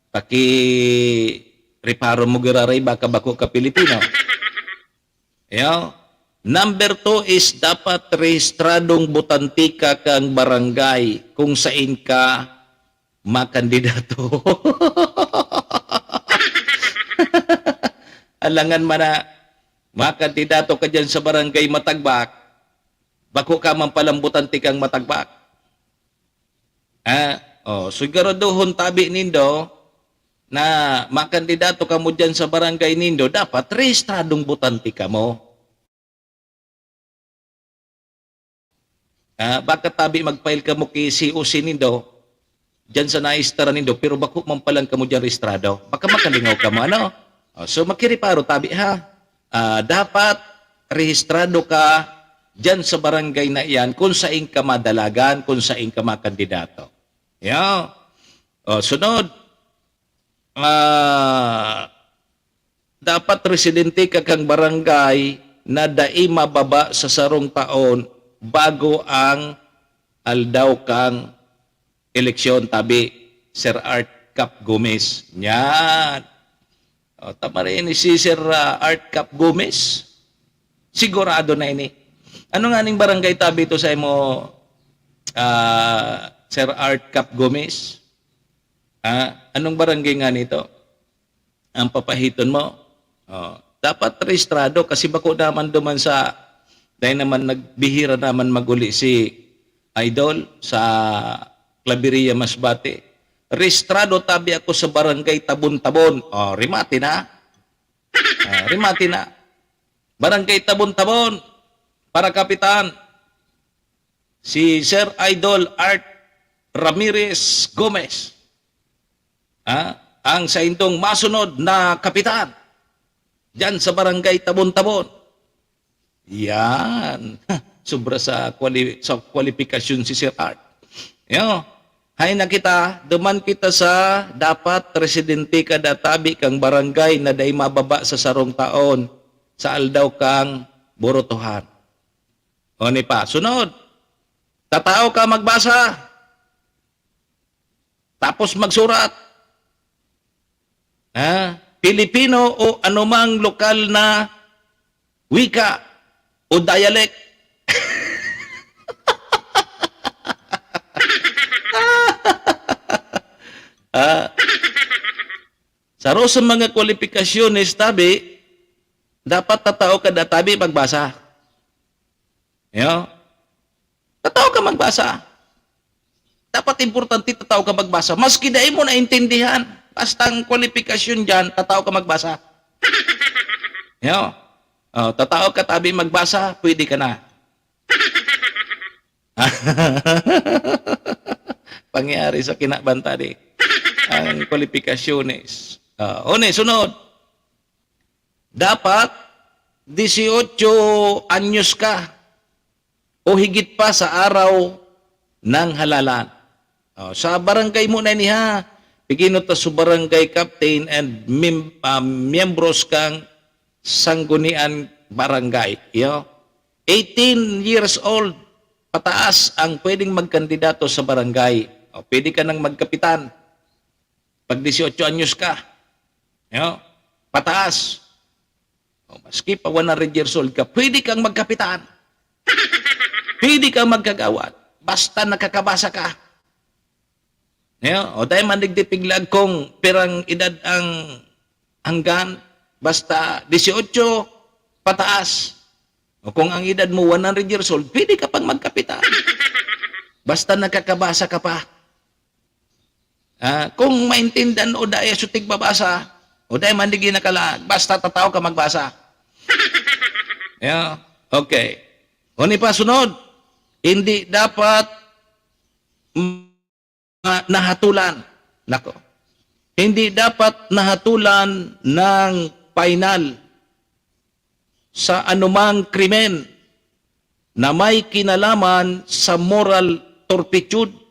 Paki-reparo mo giraray, baka bako ka Pilipino. Yo? Number two is dapat rehistradong botante ka kang barangay kung sain ka makandidato. Alangan man na makandidato ka diyan sa Barangay Matagbak, bako ka man palang botante kang Matagbak. Ah, oh, siguraduhon tabi nindo na makandidato kamo diyan sa barangay nindo, dapat rehistradong botante kamo. Ah, baka tabi mag-file kamo ki C O C nindo, diyan sa naistara nindo, pero bako man palan kamo diyan rehistrado. Baka makalingaw kamo, ano? Oh, so, makireparo tabi, ha? Ah, dapat rehistrado ka diyan sa barangay na iyan kung sain ka madalagan, kung sain ka makandidato. Yeah. Oh, sunod, ah, dapat residente ka kang barangay na dai mababa sa sarong taon bago ang aldaw kan eleksyon, tabi, Sir Art Cap Gomez. Yan. O, tama rin ni si Sir, ah, Art Cap Gomez. Sigurado na ini. Ano nga ning barangay tabi ito sa imo, ah, Sir Art Cap Gomez? Ah, anong barangay nga nito? Ang papahiton mo. Oh, dapat rehistrado kasi bako naman duman sa, dahil naman nagbihira naman maguli si Idol sa Claveria Masbate. Rehistrado tabi ako sa Barangay Tabon-Tabon. Oh, rimati na. Ah, rimati na. Barangay Tabon-Tabon, para kapitan, si Sir Idol Art Ramirez Gomez. Ah, ang saindong masunod na kapitan diyan sa Barangay Tabon-Tabon. Yan. Sobra sa kwali-, sa kwalipikasyon si Sir Art. Yo. Hay na kita, duman kita sa dapat residente kada tabi kang barangay na dai mababa sa sarong taon sa aldaw kang burutuhan. O ni pa, sunod. Tatao ka magbasa. Tapos magsurat. Ha? Pilipino o anumang lokal na wika o dialect. Ah, saro sa mga kwalipikasyones, tabi, dapat tatao ka da tabi magbasa. Yo? Tatao ka magbasa. Dapat importante, tatao ka magbasa. Maski dai mo naintindihan, basta ang kwalipikasyon diyan, tatao ka magbasa. Yo? Oh, tatao ka tabi magbasa, pwede ka na. Pangyari sa kinabantadi. Ang kwalipikasyones. Ah, o ni, sunod. Dapat dieciocho anyos ka o higit pa sa araw ng halalan. Oh, sa barangay mo na ini, ha, pigino ta sa barangay captain and mem-, ah, miyembros kang sanggunian barangay. Yo? Eighteen years old pataas ang pwedeng magkandidato sa barangay. O, pwede ka nang magkapitan pag dieciocho anyos ka. Yo? Pataas. O, maski pa one hundred years old ka, pwede kang magkapitan. Pwede kang magkagawad. Basta nakakabasa ka. Yo? O, dai man digdi piglag kung pirang edad ang hanggan. Basta dieciocho pataas. O kung ang edad mo one hundred years old, pwede ka pang magkapitan. Basta nakakabasa ka pa. Ah, kung maintindihan o dai sa tigbabasa, o dai man digdi nakalaag, basta tatao ka magbasa. Yeah. Okay. O ni pa sunod, hindi dapat, mm, ah, nahatulan. Nako. Hindi dapat nahatulan ng final sa anumang krimen na may kinalaman sa moral turpitude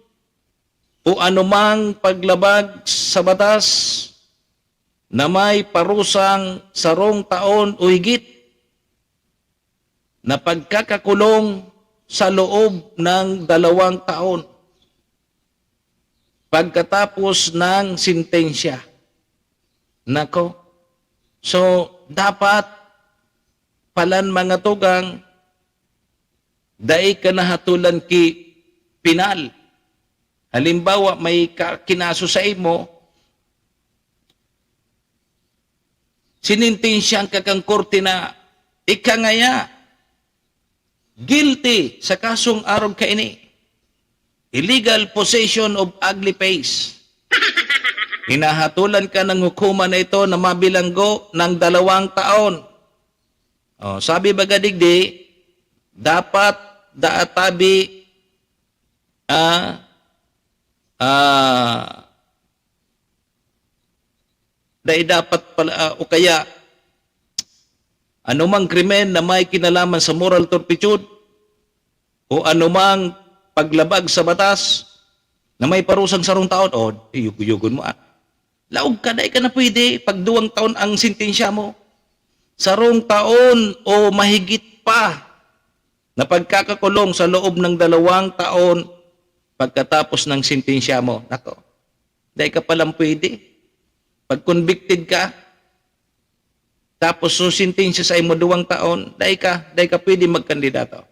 o anumang paglabag sa batas na may parusang sarong taon o higit na pagkakakulong sa loob ng dalawang taon pagkatapos ng sentensya. Nako. So, dapat palan mga tugang, dai ka nahatulan ki penal. Halimbawa, may ka-, kinaso sa imo, sinintensyahan ka kang korte na ikangaya, guilty sa kasong arog kaini, illegal possession of ugly face. Hinahatulan ka ng hukuman na ito na mabilanggo ng dalawang taon. Oh, sabi baga digdi, dapat daatabi, ah, ah, dai dapat pala, ah, o kaya anumang krimen na may kinalaman sa moral turpitude o anumang paglabag sa batas na may parusang sarong taon, o, iyog-iyogon mo, ah. Laog ka, dai ka na pwede pag duwang taon ang sentensya mo. Sarong taon o mahigit pa. na pagkakakulong sa loob ng dalawang taon pagkatapos ng sentensya mo. Nako, dai ka palang pwede. Pag convicted ka, tapos susentensya sa imo duwang taon, dai ka, dai ka pwede magkandidato.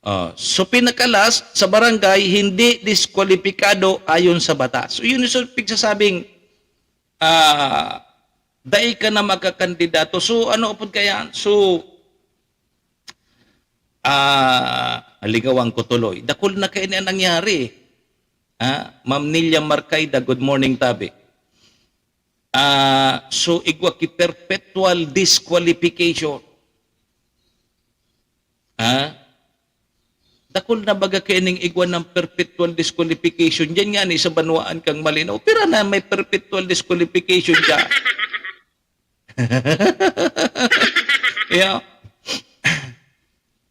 Oh, so pinakalas sa barangay, hindi diskwalipikado ayon sa batas. So yun yung pigsasabing, ah, dai ka na makakandidato. So ano po kaya? So, ah, aligawan ko tuloy. Dakul na kaini ang nangyari. Ah, Ma'am Nilia Marcaida, good morning, tabi. Ah, so igwa ki perpetual disqualification. Ah, dakul na baga kaining igwa ng perpetual disqualification. Diyan nga ni sa banwaan kang Malinaw. Pira na may perpetual disqualification dyan? Yeah.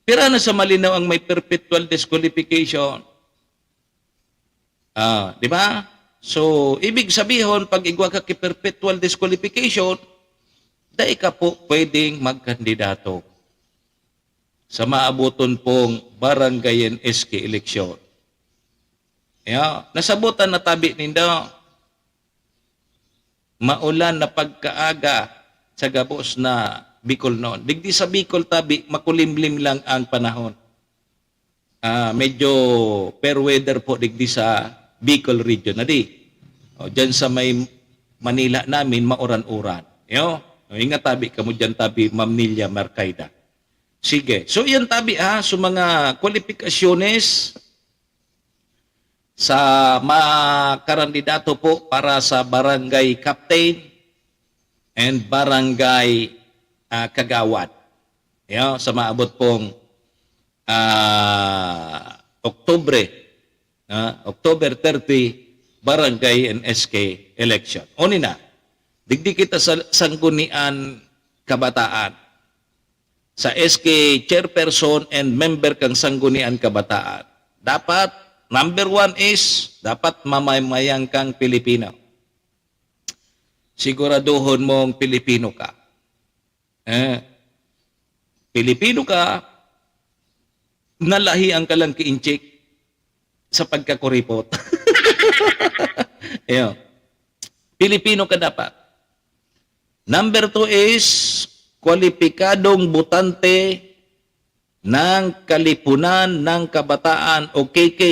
Pira na sa Malinaw ang may perpetual disqualification? Ah, di ba? So, ibig sabihon, pag igwa ka ki perpetual disqualification, dai ka po pwedeng magkandidato sa maaboton pong barangay and S K eleksyon. Yeah, nasabotan na tabi nindo. Maulan na pagkaaga sa gabos na Bicol noon. Digdi sa Bicol tabi, makulimlim lang ang panahon. Ah, medyo fair weather po digdi sa Bicol region na di. O, dyan sa may Manila namin, mauran-uran. Yo? O, ingat tabi kamo dyan, tabi, Ma'am Nilia Marcaida. Sige. So, yan tabi ha, so mga kwalipikasyones sa mga karandidato po para sa barangay captain and barangay, ah, kagawad. Yo, sa maabot pong, ah, Oktubre, ah, October thirty, barangay and S K election. Uni na, digdi kita sa Sanggunian Kabataan, sa S K chairperson and member kang Sanggunian Kabataan. Dapat, number one is, dapat mamamayan kang Pilipino. Siguraduhon mong Pilipino ka. Eh, Pilipino ka, nalahian ka lang ki Intsik sa pagkakuripot. Iyo. Pilipino ka dapat. Number two is, kwalipikadong botante ng Kalipunan ng Kabataan o K K.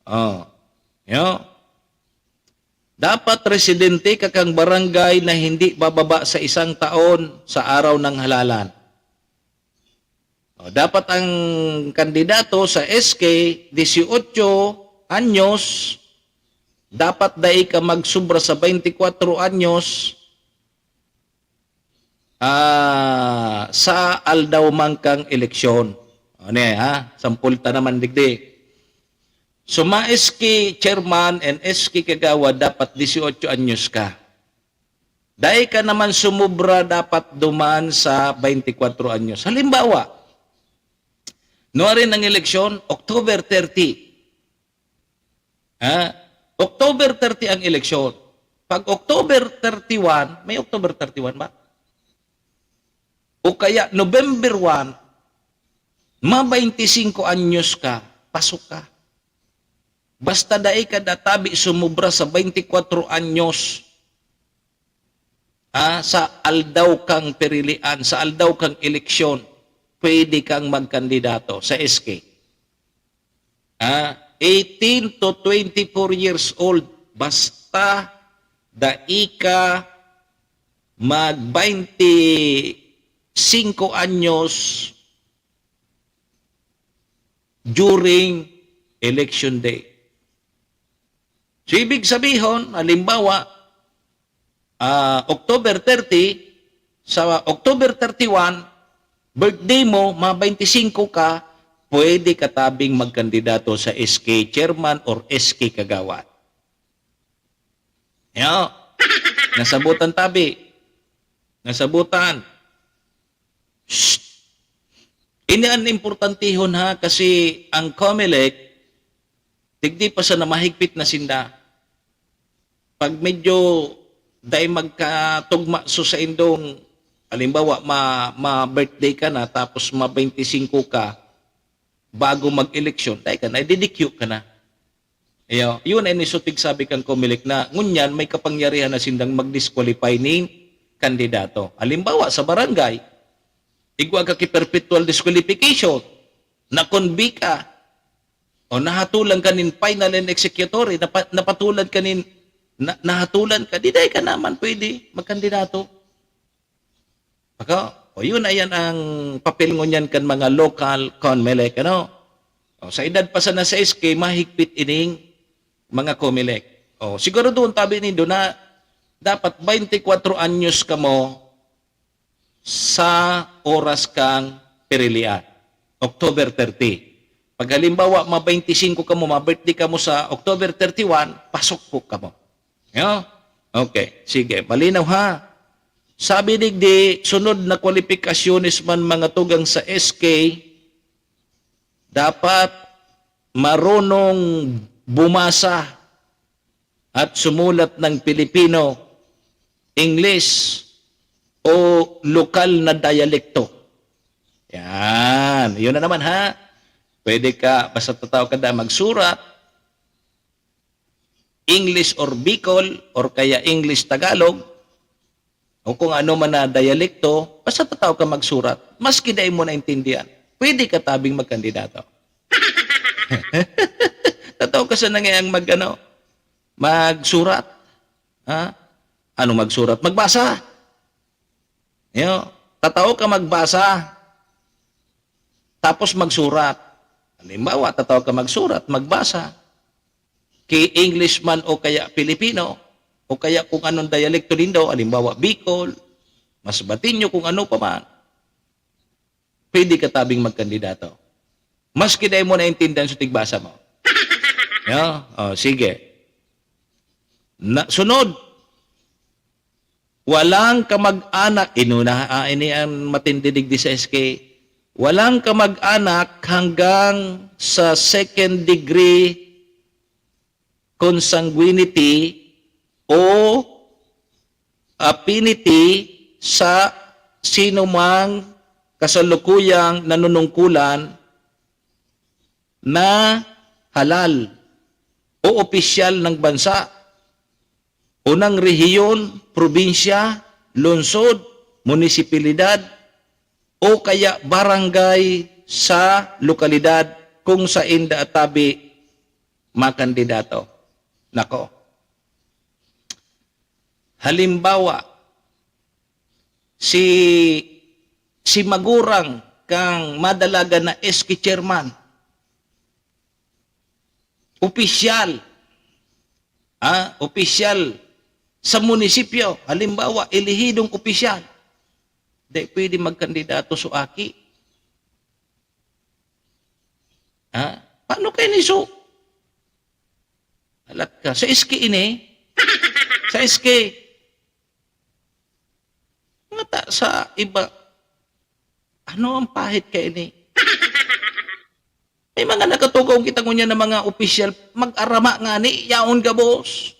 Oh. Yo. Dapat residente ka kang barangay na hindi bababa sa isang taon sa araw ng halalan. O, dapat ang kandidato sa S K, dieciocho anyos, dapat dai ka magsubra sa twenty-four anyos, ah, sa aldaw man kang eleksyon. Ano eh, ha? Sampol ta naman digdi. So, ma-S K chairman and S K kagawad, dapat dieciocho anyos ka. Dai ka naman sumubra dapat duman sa twenty-four anyos. Halimbawa, nuarin ang eleksyon, October thirty. Ha? October thirty ang eleksyon. Pag October thirty-one, may October thirty-one ba? O kaya November one, ma-twenty cinco anyos ka, pasok ka. Basta dai ka natabi sumubra sa twenty-four anyos, ah, sa aldaw kang pirilian, sa aldaw kang eleksyon, pwede kang magkandidato sa S K. Ah, eighteen to twenty-four years old, basta dai ka mag-twenty-five anyos during election day. So, ibig sabihon, halimbawa, ah, October thirty, sa October thirty-one, birthday mo, ma-twenty-five ka, pwede ka tabing magkandidato sa S K chairman or S K kagawad. Yo. Nasabutan tabi. Nasabutan. Shh. Ini an importantihon ha, kasi ang Comelec, digdi pa sana mahigpit na sinda. Pag medyo dai magkatugma so sa indong Halimbawa, ma-, ma-birthday ka na, tapos ma-twenty-five ka, bago mag-eleksyon, dai ka na, ididikyo ka na. Iyo, yun ay niso tigsabi kan Comelec na ngunyan may kapangyarihan na sindang mag-disqualify nin kandidato. Halimbawa, sa barangay, igwa ka ki perpetual disqualification, na-convict ka, o nahatulan ka nin final and executory, napa-, napatulan ka nin, na-, nahatulan ka, di dai ka naman pwede magkandidato. Baka, o yun, ayan ang papel ngunyan kan mga local Comelec, ano? O, sa edad pa sana sa S K, mahigpit ining mga Comelec. O, siguro doon, tabi nindo na dapat twenty-four anyos kamo sa oras kang pirilian, October thirty. Pag halimbawa, ma-twenty-five kamo, ma-birthday kamo sa October thirty-one, pasok po kamo. Yo? Okay, sige, malinaw ha. Sabi digdi, sunod na kwalipikasyones man mga tugang sa S K, dapat marunong bumasa at sumulat ng Pilipino, English, o lokal na dialekto. Yan. Yun na naman, ha? Pwede ka, basta tataw ka na magsurat, English or Bicol, or kaya English Tagalog, o kung ano man na dialekto, basta tataw ka magsurat. Maski dai mo naintindihan, pwede ka tabing magkandidato. Tataw ka sa nangayang mag, ano, magsurat. Ha? Ano magsurat? Magbasa. Yo, tataw ka magbasa. Tapos magsurat. Halimbawa, tataw ka magsurat, magbasa. Ki English man o kaya Pilipino, o kaya kung anong dialekto nindo, halimbawa, Bicol, Masbateño, kung ano pa man, pwede ka tabing magkandidato. Maski dai mo naintindihan sa tigbasa mo. Yo? O, sige. Na, sunod, walang kamag-anak, inuna, ah, ini ang matindi digdi sa S K. Walang kamag-anak hanggang sa second degree consanguinity o affinity sa sinumang kasalukuyang nanunungkulan na halal o opisyal ng bansa o ng rehiyon, probinsya, lungsod, munisipalidad, o kaya barangay sa lokalidad kung sainda tabi makandidato. Nako. Halimbawa, si, si magurang kang madalagan na S K chairman, opisyal, ah, opisyal sa munisipyo, halimbawa, elehidong opisyal, di pwede magkandidato so aki. Ha? Paano kayo ni so? Alat ka. Sa S K ini? Sa S K. Mga ta-, sa iba, ano ang pahit ka ini? May mga nakatukaw kita ngunyan na mga opisyal, mag-arama nga ni, yaon gabos.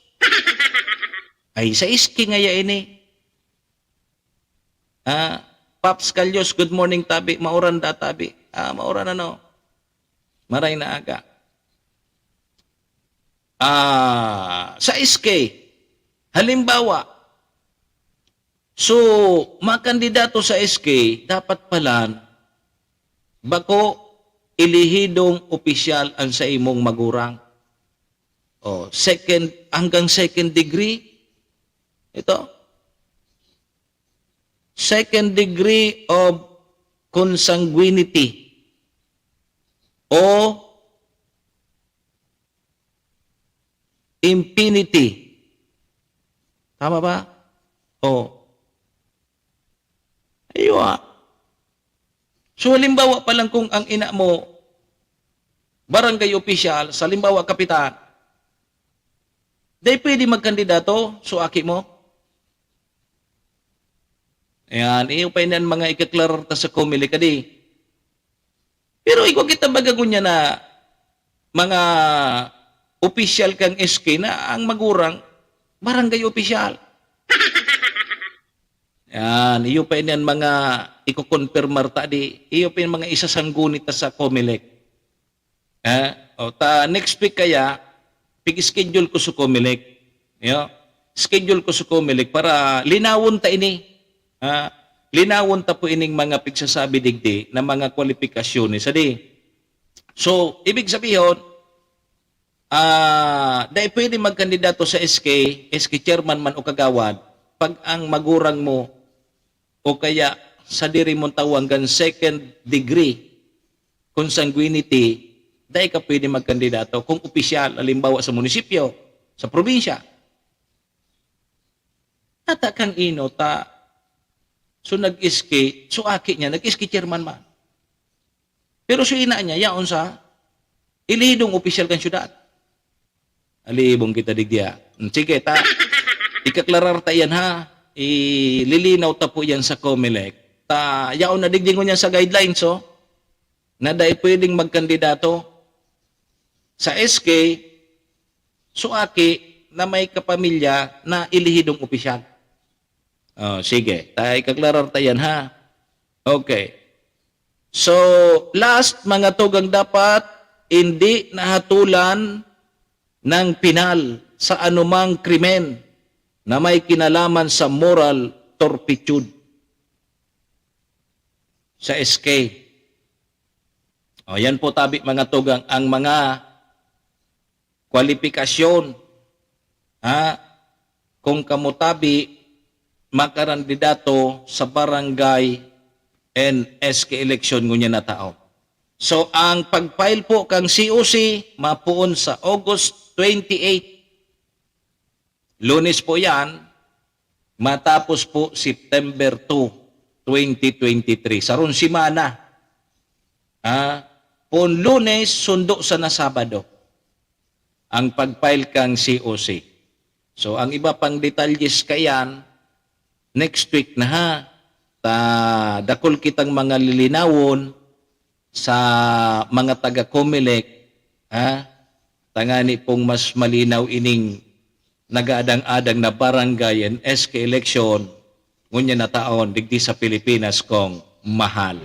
Ay, sa S K ngaya ini. Ah, Paps Calyos, good morning, tabi. Mauran da, tabi. Ah, mauran ano? Maray na aga. Ah, sa S K, halimbawa, so, makandidato sa S K, dapat pala, bako, elehidong opisyal ang sa imong magurang. O, second, hanggang second degree, ito, second degree of consanguinity o infinity. Tama ba? O. Aywa. So, halimbawa pa lang kung ang ina mo, barangay opisyal, sa halimbawa, kapitan, dai pwede magkandidato, so aki mo? Ayan, iyo pa yan ang mga ikaklarar ta sa Comelec, kadi. Pero igwa kita baga ngunyan na mga opisyal kang S K na ang magurang, barangay opisyal. Yan, iyo pa ini an mga iko-konpirmar ta di, iyo pa ini mga isasangguni ta sa Comelec. Eh, o ta next week kaya, pig-schedule ko sa Comelec. Yo, schedule ko sa Comelec para linawon ta ini. Ha? Linawon ta po ining mga pigsasabi digdi na mga kwalipikasyones. Adi, so, ibig sabihon, ah, dai pwede magkandidato sa S K, S K chairman man o kagawad, pag ang magurang mo o kaya sadiri mong tawo hanggang second degree consanguinity, dai ka pwede magkandidato kung opisyal, halimbawa sa munisipyo, sa probinsya. Ata kang ino ta, so nag-S K, so aki niya, nag-S K chairman man. Pero so ina niya, yaon sa ilihidong opisyal kan syudad. Alibong kita digdi, ah. Hmm, sige, ta, ikaklarar ta yan, ha? Ililinaw ta po yan sa Comelec. Ta, yaon na digdi ngunyan sa guidelines, oh, na dai pwedeng magkandidato sa S K, so aki na may kapamilya na ilihidong opisyal. Oh, sige, ta, ikaklarar ta yan, ha? Okay. So, last, mga tugang, dapat hindi nahatulan ng penal sa anumang krimen na may kinalaman sa moral turpitude sa S K. O, yan po tabi, mga tugang, ang mga kwalipikasyon, ha, kung kamo tabi makarandidato sa barangay and S K election ngunyan na taon. So, ang pag-file po kang C O C mapoon sa August twenty-eight. Lunes po yan, matapos po September two, twenty twenty-three. Sarong semana. Ah, poon Lunes, sundo sana Sabado ang pag-file kang C O C. So, ang iba pang detalyes kayan, next week na, ha. Ta, dakul kitang mga lilinawon sa mga taga Comelec, ha. Tangani pong mas malinaw ining nagaadang-adang na barangay and S K election, ngunyan na taon, digdi sa Pilipinas kong mahal.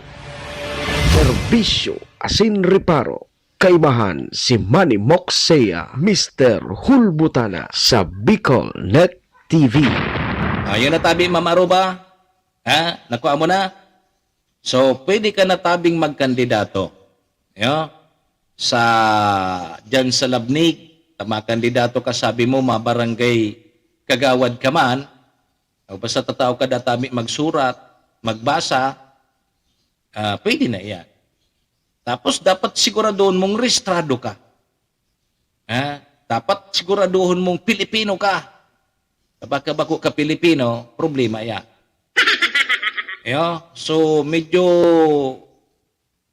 Serbisyo asin reparo. Kaibahan si Manny Moxea, Mister Hulbutana sa Bicol Net T V. Ayun na tabi, Ma'am Aruba. Ha? Nakuha mo na? So, pwede ka na tabing magkandidato. Yo? Sa, diyan sa Labnig, ta makandidato ka, sabi mo, mabarangay kagawad ka man, o basta tatao ka datami magsurat, magbasa, ah, pwede na iyan. Tapos dapat siguradohon mong rehistrado ka. Ah, dapat siguradohon mong Pilipino ka. Baka bako ka Pilipino, problema iyan. Yo? So, medyo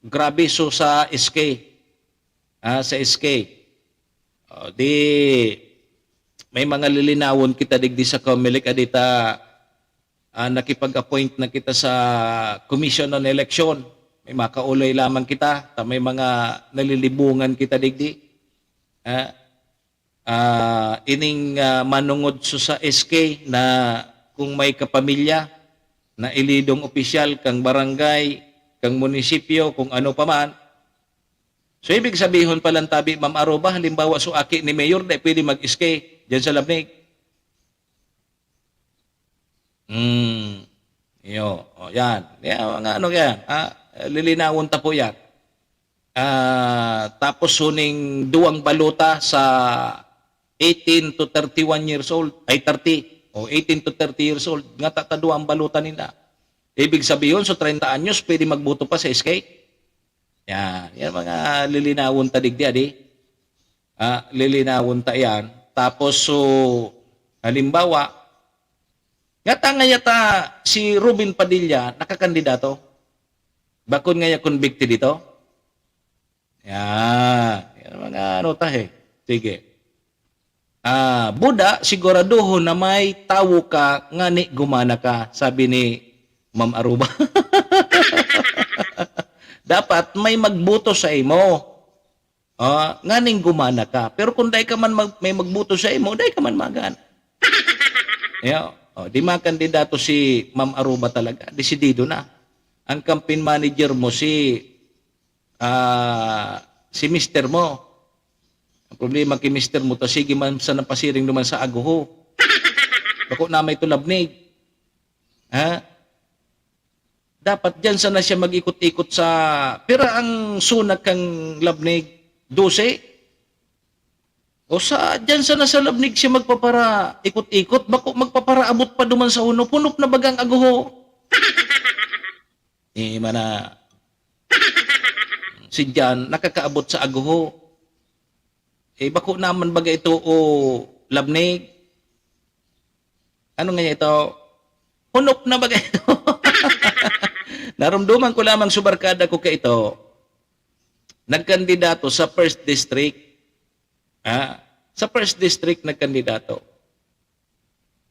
grabe so sa S K. Ah, sa S K. O, di, may mga lilinawon kita digdi sa Comelec, adi ta, ah, nakipag-appoint na kita sa Commission on Election. May makaulay lamang kita, ta may mga nalilibungan kita digdi. Ah, ah, ining, ah, manungod so sa S K na kung may kapamilya na ilidong opisyal kang barangay, kang munisipyo, kung ano pa man. So, ibig sabihon palan tabi, Ma'am Aruba, halimbawa, so aki ni Mayor, dai pwede mag-S K diyan sa Labnig. Hmm. Iyo. O, yan. Yan, mga ano yan. Ah, lilinawon ta po yan. Ah, tapos huning duwang balota sa eighteen to thirty-one years old, ay, thirty, o eighteen to thirty years old, nga tataduang balota nila. Ibig sabihin, so treinta anyos, pwede magboto pa sa S K? Yan. Yan mga lilinawon ta digdi, adi. Ah, lilinawon ta yan. Tapos, so, halimbawa, ngata ngaya ta si Robin Padilla nakakandidato? Bakon ngaya convicted ito? Yan. Yan ang mga ano ta, eh. Sige. Ah, buda, siguradohon na may tawo ka ngani gumana ka, sabi ni Ma'am Aruba. Dapat may magboto sa imo. Ah, nganing gumana ka. Pero kung dai ka man mag-, may magboto sa imo, dai ka man magana. Yeah. O, di makandidato si Ma'am Aruba talaga, desidido na. Ang campaign manager mo si, ah, si mister mo. Ang problema ki mister mo, ta sige man sana pasiring duman sa Aguho. Bako na may tulabnig. Ha? Dapat diyan sana siya mag-ikot-ikot sa, pira ang sunak kan labnig? Dose? O sa, diyan sana sa labnig siya magpaparaikot-ikot, bako magpaparaabot pa duman sa Hunop. Hunop na baga ang Aguho. Eh, mana, si Jan, nakakaabot sa Aguho. Eh, bako naman baga ito o labnig? Ano nga ito? Hunop na baga ito? Narumduman ko lamang sa barkada ko ka ito, nagkandidato sa first district. Ah, sa first district nagkandidato.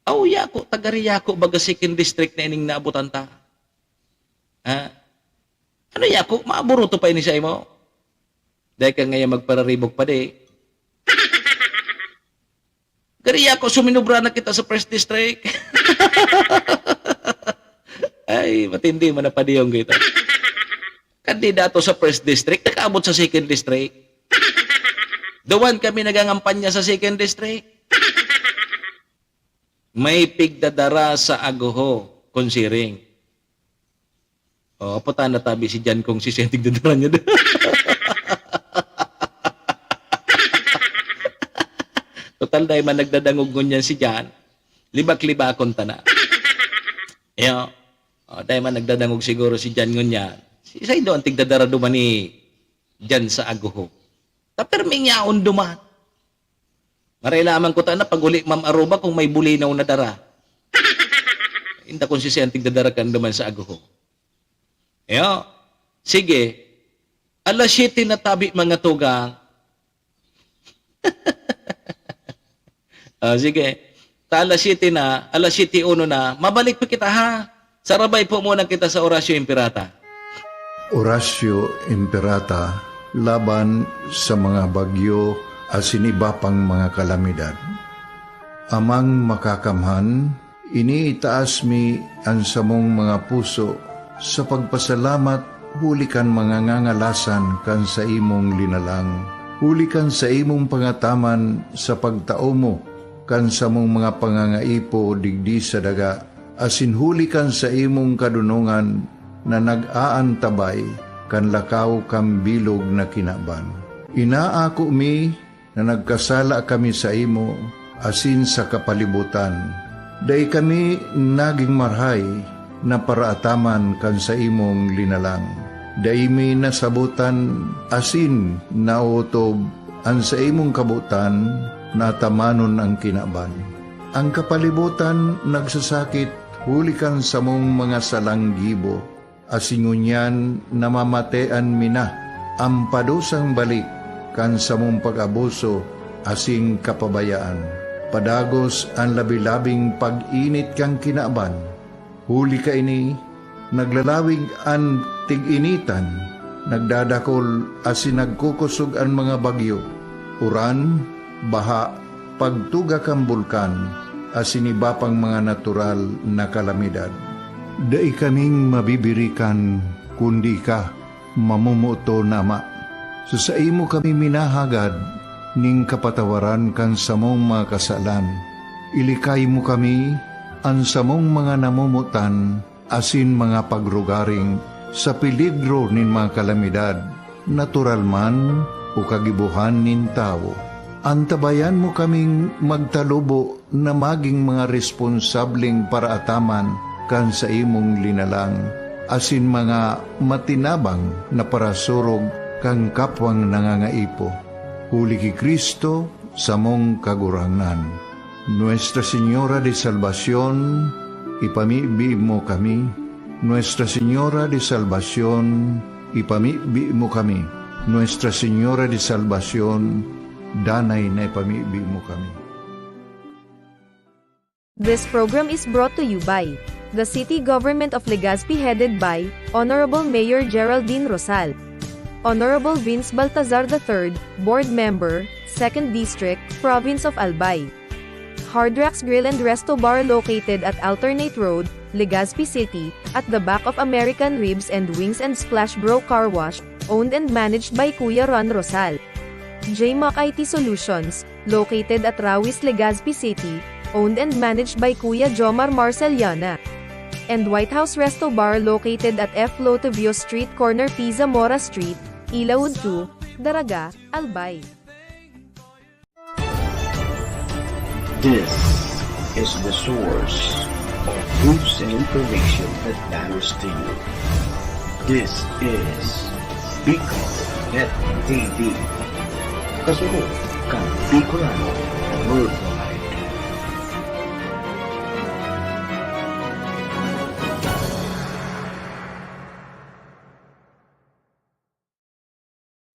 Aw, yako, taga Riyaco, baga second district na ining naabutan ta. Ah, ano yako, maaburuto pa ini sa imo? Dahil ka ngayon magpararibok pa di. Gari yako, suminubra na kita sa first district. Ay, matindi man na padiyong kita. Kandidato sa first district, nakaabot sa second district. Duman kami nagangampanya sa second district. May pigdadara sa Aguho, kun siring. O, aputan na tabi si Jan kung si Senting dadaran niya. Total, dahil man nagdadangog ngunyan si Jan, libak-libakon ta na. Iyo. O, dahil man nagdadangog siguro si Jan ngunyan, si Saido ang tigdadara duman ni Jan sa Aguho. Ta perming yaon duman. Maray lamang ko ta na pag-uli, Ma'am Aruba, kung may bulinaw na dara. Inda kung si Senting dadara kan duman sa Aguho. Iyo. Sige. Alas siyete na tabi, mga tugang. Ah, sige. Ta alas siyete na, alas siyete uno na, mabalik pa kita, ha? Sarabay po muna kita sa Orasyo Imperata. Orasyo Imperata laban sa mga bagyo asin iba pang mga kalamidad. Amang Makakamhan, iniitaas mi an samong mga puso sa pagpasalamat huli kan mga ngangalasan kan saimong linalang, huli kan saimong pangataman sa pagtao mo kan samong mga pangangaipo digdi sa daga, asin huli kan saimong kadonongan na nag-aantabay kan lakaw kan bilog na kinaban. Inaako mi na nagkasala kami saimo asin sa kapalibotan. Dai kami nagin marahay na paraataman kan saimong linalang. Dai mi nasabotan asin naotob an saimong kabotan na atamanon an kinaban. An kapalibotan nagsasakit huli kan samong mga salang gibo, asin ngunyan namamatean mi na an padusang balik kan samong pag-abuso asin kapabayaan. Padagos an labi-labing pag-init kan kinaban. Huli kaini, naglalawig an tig-initan, nagdadakol asin nagkukosog an mga bagyo, uran, baha, pagtuga kan bulkan, asin iba pang mga natural na kalamidad. Dai kaming mabibirikan kundi ika, mamomoton na Ama. Sa saimo kami minahagad nin kapatawaran kan samong mga kasalan. Ilikay mo kami, an samong mga namomotan, asin mga pagrugaring sa peligro nin mga kalamidad, natural man o kagibohan nin tawo. Antabayan mo kaming magtalubo na magin mga responsableng paraataman kan saimong linalang, asin mga matinabang na parasurog kan kapwang nangangaipo. Huli ki Cristo, samong Kagurangnan. Nuestra Señora de Salvacion, ipamibi mo kami. Nuestra Señora de Salvacion, ipamibi mo kami. Nuestra Señora de Salvacion, danay na ipamibi mo kami. This program is brought to you by the City Government of Legazpi, headed by Honorable Mayor Geraldine Rosal, Honorable Vince Baltazar the third, Board Member, Second District, Province of Albay. Hard Rocks Grill and Resto Bar located at Alternate Road, Legazpi City, at the back of American Ribs and Wings and Splash Bro Car Wash, owned and managed by Kuya Ron Rosal. J Mac I T Solutions, located at Rawis, Legazpi City, owned and managed by Kuya Jomar Marceliana. And White House Resto Bar located at F Lotovio Street, corner P Zamora Street, Ilaud two, Daraga, Albay. This is the source of news and information that matters to you. This is Bicol Net T V. Kasunod kan Bicolano Worldwide.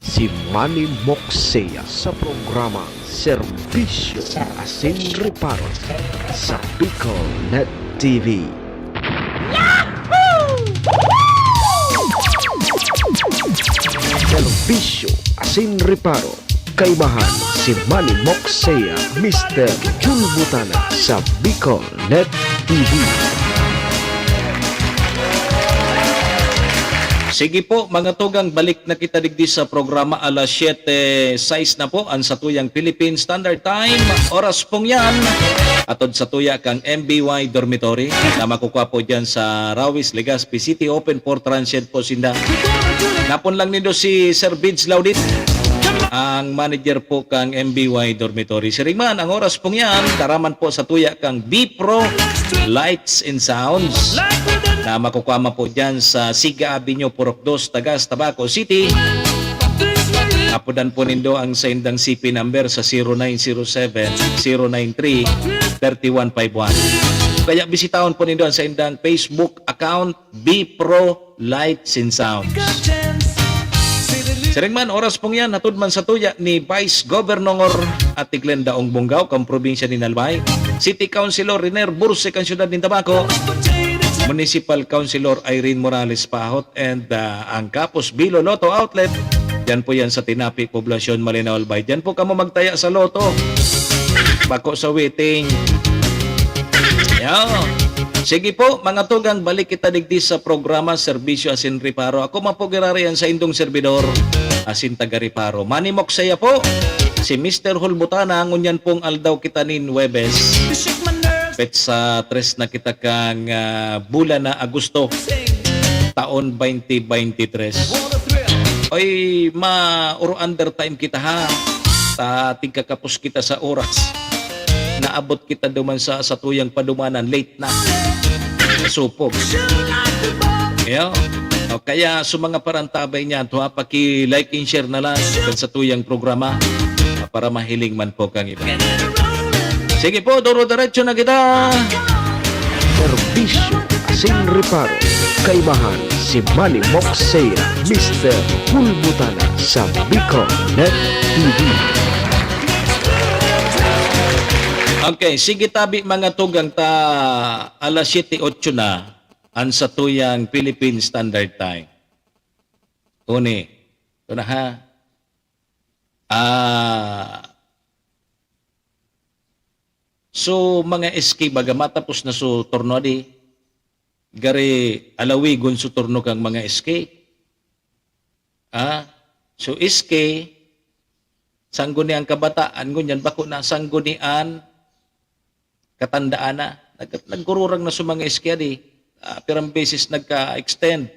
Si Manny Moksea sa programa Serbisyo asin Reparo sa Bicol Net T V. Serbisyo asin Reparo, kaibahan si Manny Moksea, Mister Bulbutana sa Bicol Net T V. Sige po, mga tugang, balik na kita digdi sa programa, alas siyete sais na po an satuyang Philippine Standard Time. Oras pong yan, atod sa tuya kang M B Y Dormitory na makukuha po dyan sa Rawis, Legazpi City. Open for transient po sinda. Napon lang nindo si Sir Bids Laudit, ang manager po kang M B Y Dormitory. Siring man, ang oras pong yan, taraman po sa tuya kang B Pro Lights and Sounds na makukuha man po dyan sa Siga Avenue, Purok dos, Tagas, Tabaco City. Apodan po nindo ang saindang C P number sa zero nine zero seven, zero nine three, thirty one five one. Kaya bisitahon po nindo ang saindang Facebook account, B Pro Lights and Sounds. Siring man, oras pong yan, hatod man sa tuya ni Vice Governor Ate Glenda Ong Bongao, kang probinsya ni Albay, City Councilor Riner Burse, kang siyudad nin Tabaco, Municipal Councilor Irene Morales Pahot, and ah, ang Kapos Bilo Lotto Outlet. Diyan po yan sa Tinapi, Poblacion, Malinao, Albay. Diyan po kamo magtaya sa Lotto. Bako sa waiting. Yo. Sige po, mga tugang, balik kita digdi sa programa Serbisyo asin Reparo. Ako man po giraray an saindong serbidor, asin taga Reparo. Manny Moksea po, si Mister Hulbutana, ngunyan pong aldaw kita nin Huwebes. Petsa tres na kita kang ah, bulan na Agosto, taon twenty twenty-three. Oy, ma-, oro undertime kita ha. Ta tigkakapos kita sa oras. Naabot kita duman sa satuyang padumanan, late na. Supog. Yeah. O kaya sa mga parantabay niyan, tuwa paki-like and share na lang kan satuyang programa para mahiling man po kang iba. Sige po, duro-diretso na kita. Serbisyo asin reparo. Kaibahan si Manny Moksea, Mister Bulbutana sa Bicol Net T V. Okay, sige tabi mga tugang ta alas siyete otso na an satuyang Philippine Standard Time. Uni, ito na ha. Ah, so mga S K baga matapos na so turno di, gari alawigon so turno kang mga S K. Ah, so S K, sanggunian kabataan, ngunyan bako na sanggunian katandaan na. Nag, naggururang na sa mga S K di. Ah, pirang beses nagka-extend.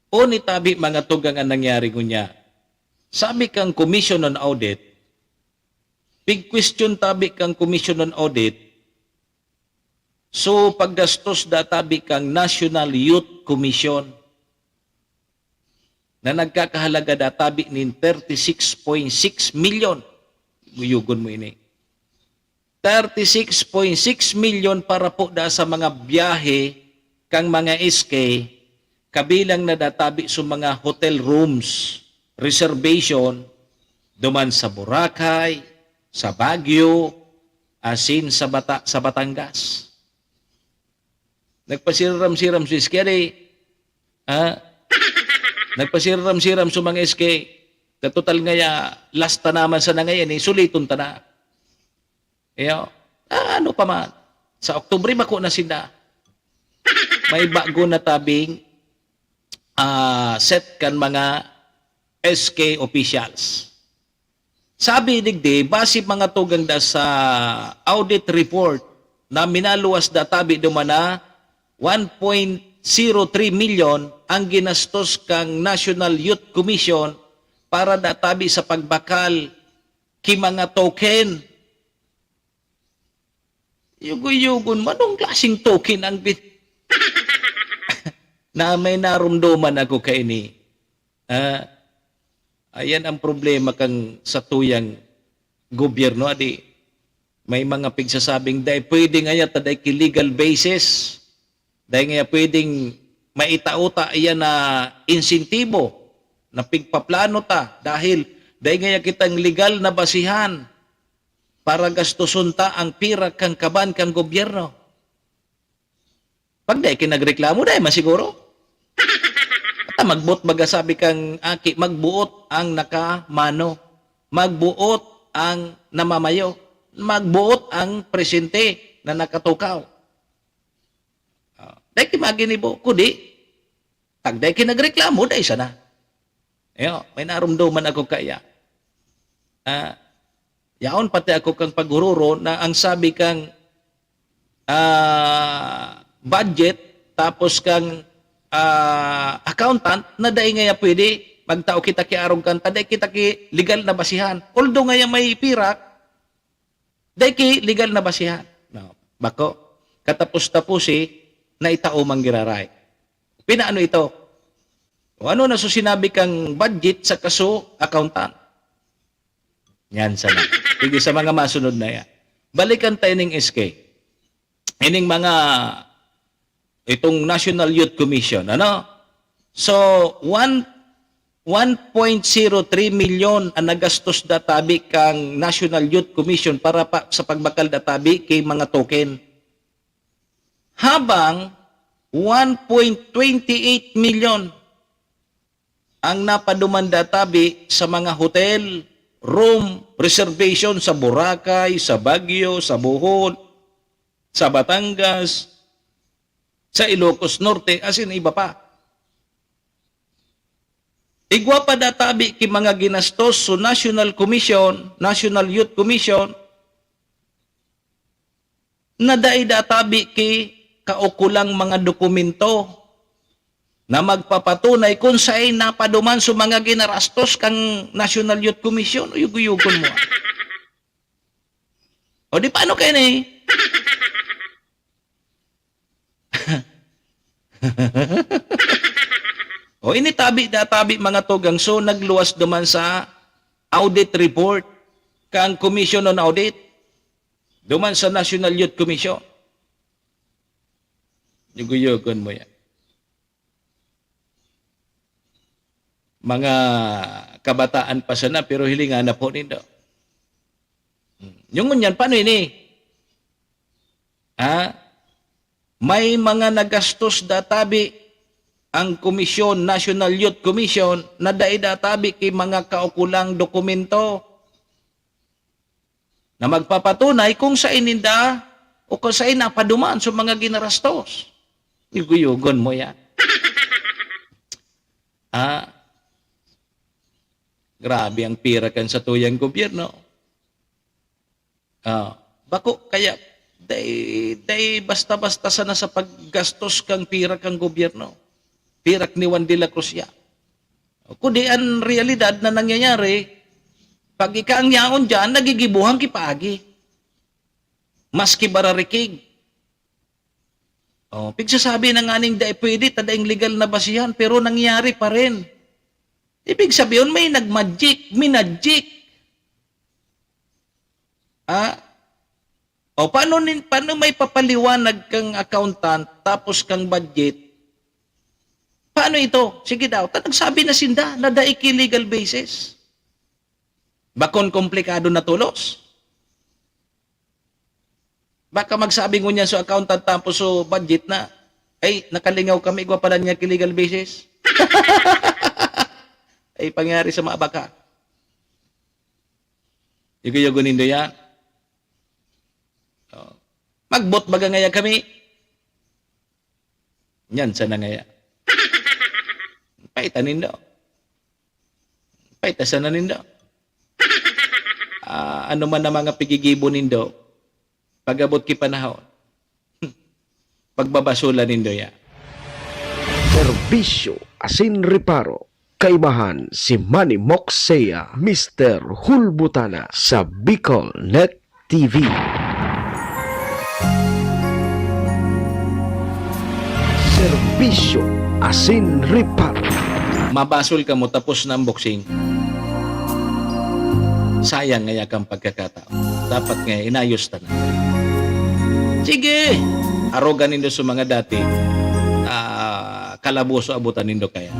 O ni tabi mga tugang ang nangyari ngunya. Sabi kang Commission on Audit, pig-question tabi kang Commission on Audit, so paggastos da tabi kang National Youth Commission na nagkakahalaga da tabi nin thirty-six point six million. Guyugon mo ini. Thirty-six point six million para po da sa mga biyahe kang mga S K, kabilang na da tabi sa mga hotel rooms, reservation, duman sa Boracay, sa Baguio, asin sa Bata-, sa Batangas. Nagpasiriram-siram si S K di. Ha? Nagpasiriram-siram sa mga S K. Katotal ngaya, last ta naman sa nangayan, eh, suliton ta na. Iyo, ah, ano pa man, sa Oktubre bako na sinda. May bago na tabing, ah, set kan mga S K officials. Sabi digdi, base mga tugang da sa audit report na minaluwas da tabi duman na one point zero three milyon ang ginastos kang National Youth Commission para da tabi sa pagbakal ki mga token. Yugo-yugon mo, anong klaseng token ang bin-, na may narumduman ako kaini. Ah, ayan ang problema kan satuyang gobyerno, adi. May mga pigsasabing, "Dai pwede ngaya ta dai ki legal basis. Dai ngaya pwedeng maitao ta iyan na insentibo na pigpaplano ta dahil dai ngaya kitang legal na basihan para gastuson ta ang pira kan kaban kan gobyerno." Pag dai ki nagreklamo, dai man siguro. Ata magbuot baga sabi kang aki, "Magbuot ang nakamano. Magbuot ang namamayo. Magbuot ang presente na nakatukaw." Ah, dai ki maginibo, kudi, tagday ki nagreklamo, dai sana. Ayo, may narumduman ako kaya. Ah, yaon pati ako kang paguroro na ang sabi kang, ah, budget, tapos kang, ah, accountant, na dai ngaya pwede magtao kita ki arog kan, ta dai kita ki legal na basihan. Although ngaya may pirak, dai ki legal na basihan. No, bako. Katapos-taposi, naitao man giraray. Pinaano ito? O ano na so sinabi kang budget sa kaso accountant? Yan sana. Sige, sa mga masunod na yan. Balikan tayo ning S K. Ining mga, itong National Youth Commission, ano? So, one, one point zero three milyon ang nagastos da tabi kang National Youth Commission para pa, sa pagbakal da tabi ki mga token. Habang one point twenty eight milyon ang napaduman da tabi sa mga hotel, room, reservation sa Boracay, sa Baguio, sa Bohol, sa Batangas, sa Ilocos Norte, asin iba pa. Igwa pa da tabi ki mga ginastos so National Commission, National Youth Commission, na dai da tabi ki kaukulang mga dokumento na magpapatunay kung saen napaduman so mga ginarastos kang National Youth Commission. Uyog-uyogon mo. O di paano kaini? O ini tabi da tabi mga tugang, so nagluwas duman sa audit report kang Commission on Audit, duman sa National Youth Commission. Yuguyogon mo yan. Mga kabataan pa sana, pero hilingan na po nindo. Hmm. Yung ngunyan, paano ini? Ha? May mga nagastos da tabi ang komisyon, National Youth Commission, na dai da tabi ki mga kaukulang dokumento na magpapatunay kung saen ninda o kung saen napaduman sa mga ginarastos. Yuguyogon mo yan. Ah, grabe ang pira kan satuyang gobyerno. Ah, bako kaya, dai, dai basta-basta sana sa paggastos kang pira kang gobyerno. Pirak ni Juan de la Cruz ya. Kundi an realidad na nangyayari, pag ika ang yaon diyan, nagigibuhan ki paagi. Maski bararikig. Oh, pigsasabi na nganing dai pwede, ta daing legal na basihan, pero nangyayari pa rin. Ibig sabihin, may nagmagic, minagic. Ah? O, paano nin-, paano may papaliwanag kang accountant tapos kang budget? Paano ito? Sige daw, ta nagsabi na sinda na dai ki legal basis. Bakon komplikado na tolos. Baka magsabi ngunyan so accountant tapos so budget na, "Ay, nakalingaw kami, igwa pala niya ki legal basis." Ay, pangyari sa mga baka. Yugo-yugo nindo yan. Agbot baga ngaya kami. Nyan sana ngaya. Paita nindo. Paita sana nindo. Ah, ano man ang mga pigigibo nindo, pag-abot ki panahon, pagbabasulan nindo ya. Serbisyo asin reparo. Kaibahan si Manny Moxea, Mister Hulbutana sa Bicol Net T V. Serbisyo asin reparo. Mabasol kamo tapos na ang boxing. Sayang ngaya kan pagkakataon. Dapat nga inayos ta na. Sige! Arogan nindo sa mga dati. Ah, kalaboso abutan nindo kaya.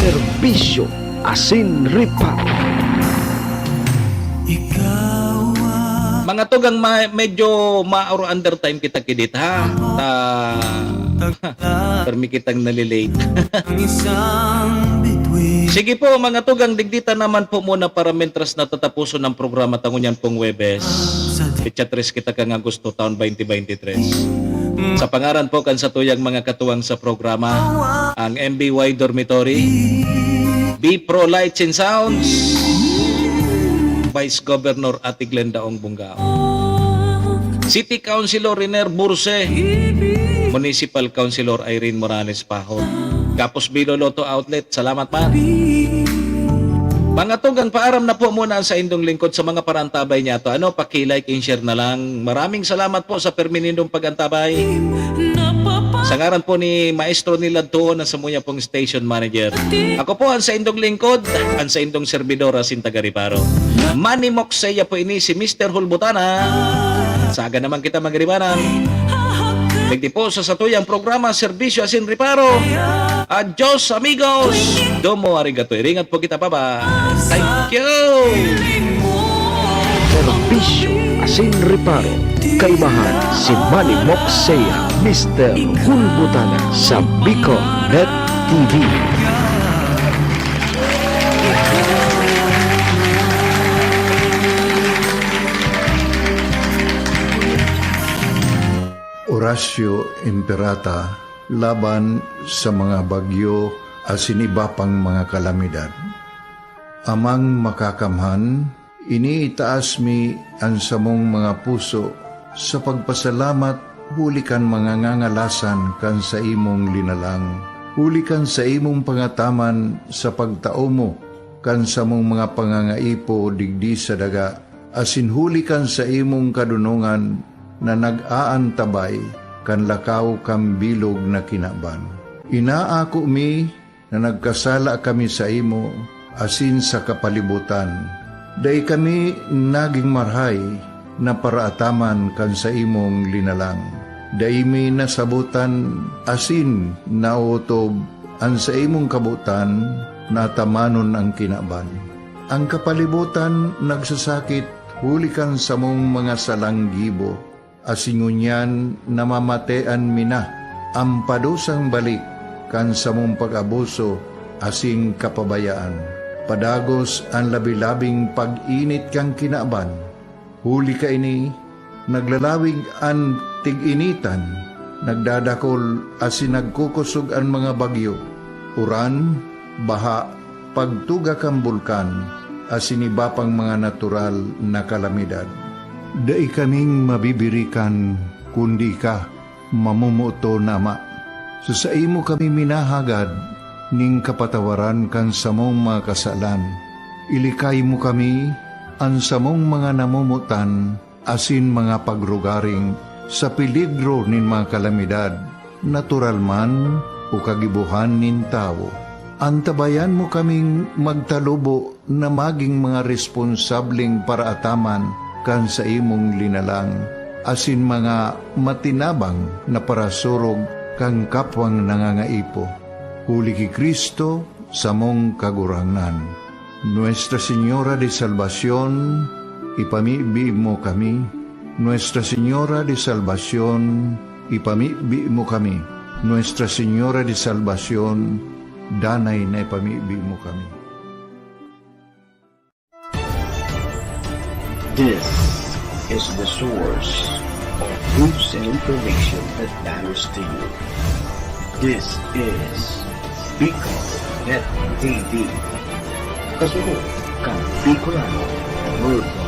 Serbisyo asin reparo. Mga tugang, ma-, medyo maaro undertime kita kidit, ha? Ta-, permi kitang nalilate. Sige po, mga tugang, digdi ta naman po muna para mentras natatapuson ang programa ta ngunyan pong Huwebes. Petsa tres kita kan Agosto, taon twenty twenty-three. Sa pangaran po kan satuyang mga katuwang sa programa, ang M B Y Dormitory, B Pro Lights and Sounds, Vice Governor Ate Glenda Ong Bungao, City Councilor Riner Burse, Municipal Councilor Irene Morales Pahon, Kapos Bilo Lotto Outlet, salamat man. Mga tugang, paaram na po muna ang saindong lingkod sa mga parantabay niya to. Ano, paki-like and share na lang. Maraming salamat po sa permi nindong pag-antabay. Sa ngaran po ni Maestro Nilad Tuon na samuya pong station manager. Ako po ang saindong lingkod, ang saindong servidor, asin taga-reparo. Manny Moxeya po ini, si Mister Hulbutana. Saga naman kita magribanan. Digdi po sa satuyang programa, Serbisyo asin Reparo. Adios, amigos! Domo arigato. Iringat po kita, baba. Thank you! Serbisyo asin Reparo. Kaibahan si Manny Moxeya, Mister Hulbutana sa Bicol Net T V. Orasyo Imperata laban sa mga bagyo asin iba pang mga kalamidad. Amang Makakamhan, iniitaas mi an samong mga puso sa pagpasalamat huli kan mga ngangalasan kan saimong linalang, huli kan saimong pangataman sa pagtao mo kan samong mga pangangaipo digdi sa daga, asin huli kan saimong kadonongan na nag-aantabay kan lakaw kan bilog na kinaban. Inaako mi na nagkasala kami saimo asin sa kapalibotan. Dai kami nagin marahay na paraataman kan saimong linalang. Dai mi nasabotan asin naotob an saimong kabotan na atamanon an kinaban. An kapalibotan nagsasakit huli kan samong mga salang gibo, asin ngunyan namamatean mi na an padusang balik kan samong pag-abuso asin kapabayaan. Padagos an labi-labing pag-init kan kinaban. Huli kaini, naglalawig an tig-initan, nagdadakol asin nagkukosog an mga bagyo, uran, baha, pagtuga kan bulkan, asin iba pang mga natural na kalamidad. Dai kaming mabibirikan, kundi ika, mamomoton na Ama. Sa saimo kami minahagad nin kapatawaran kan samong mga kasalan. Ilikay mo kami, an samong mga namomotan, asin mga pagrugaring sa peligro nin mga kalamidad, natural man o kagibohan nin tawo. Antabayan mo kaming magtalubo na magin mga responsableng paraataman kan saimong linalang, asin mga matinabang na parasurog kan kapwang nangangaipo. Huli ki Cristo, samong Kagurangnan. Nuestra Señora de Salvacion, ipamibi mo kami. Nuestra Señora de Salvacion, ipamibi mo kami. Nuestra Señora de Salvacion, danay na ipamibi mo kami. This is the source. News and information that matters to you. This is Bicol Net A D. Kasunod kan Bicolano Worldwide.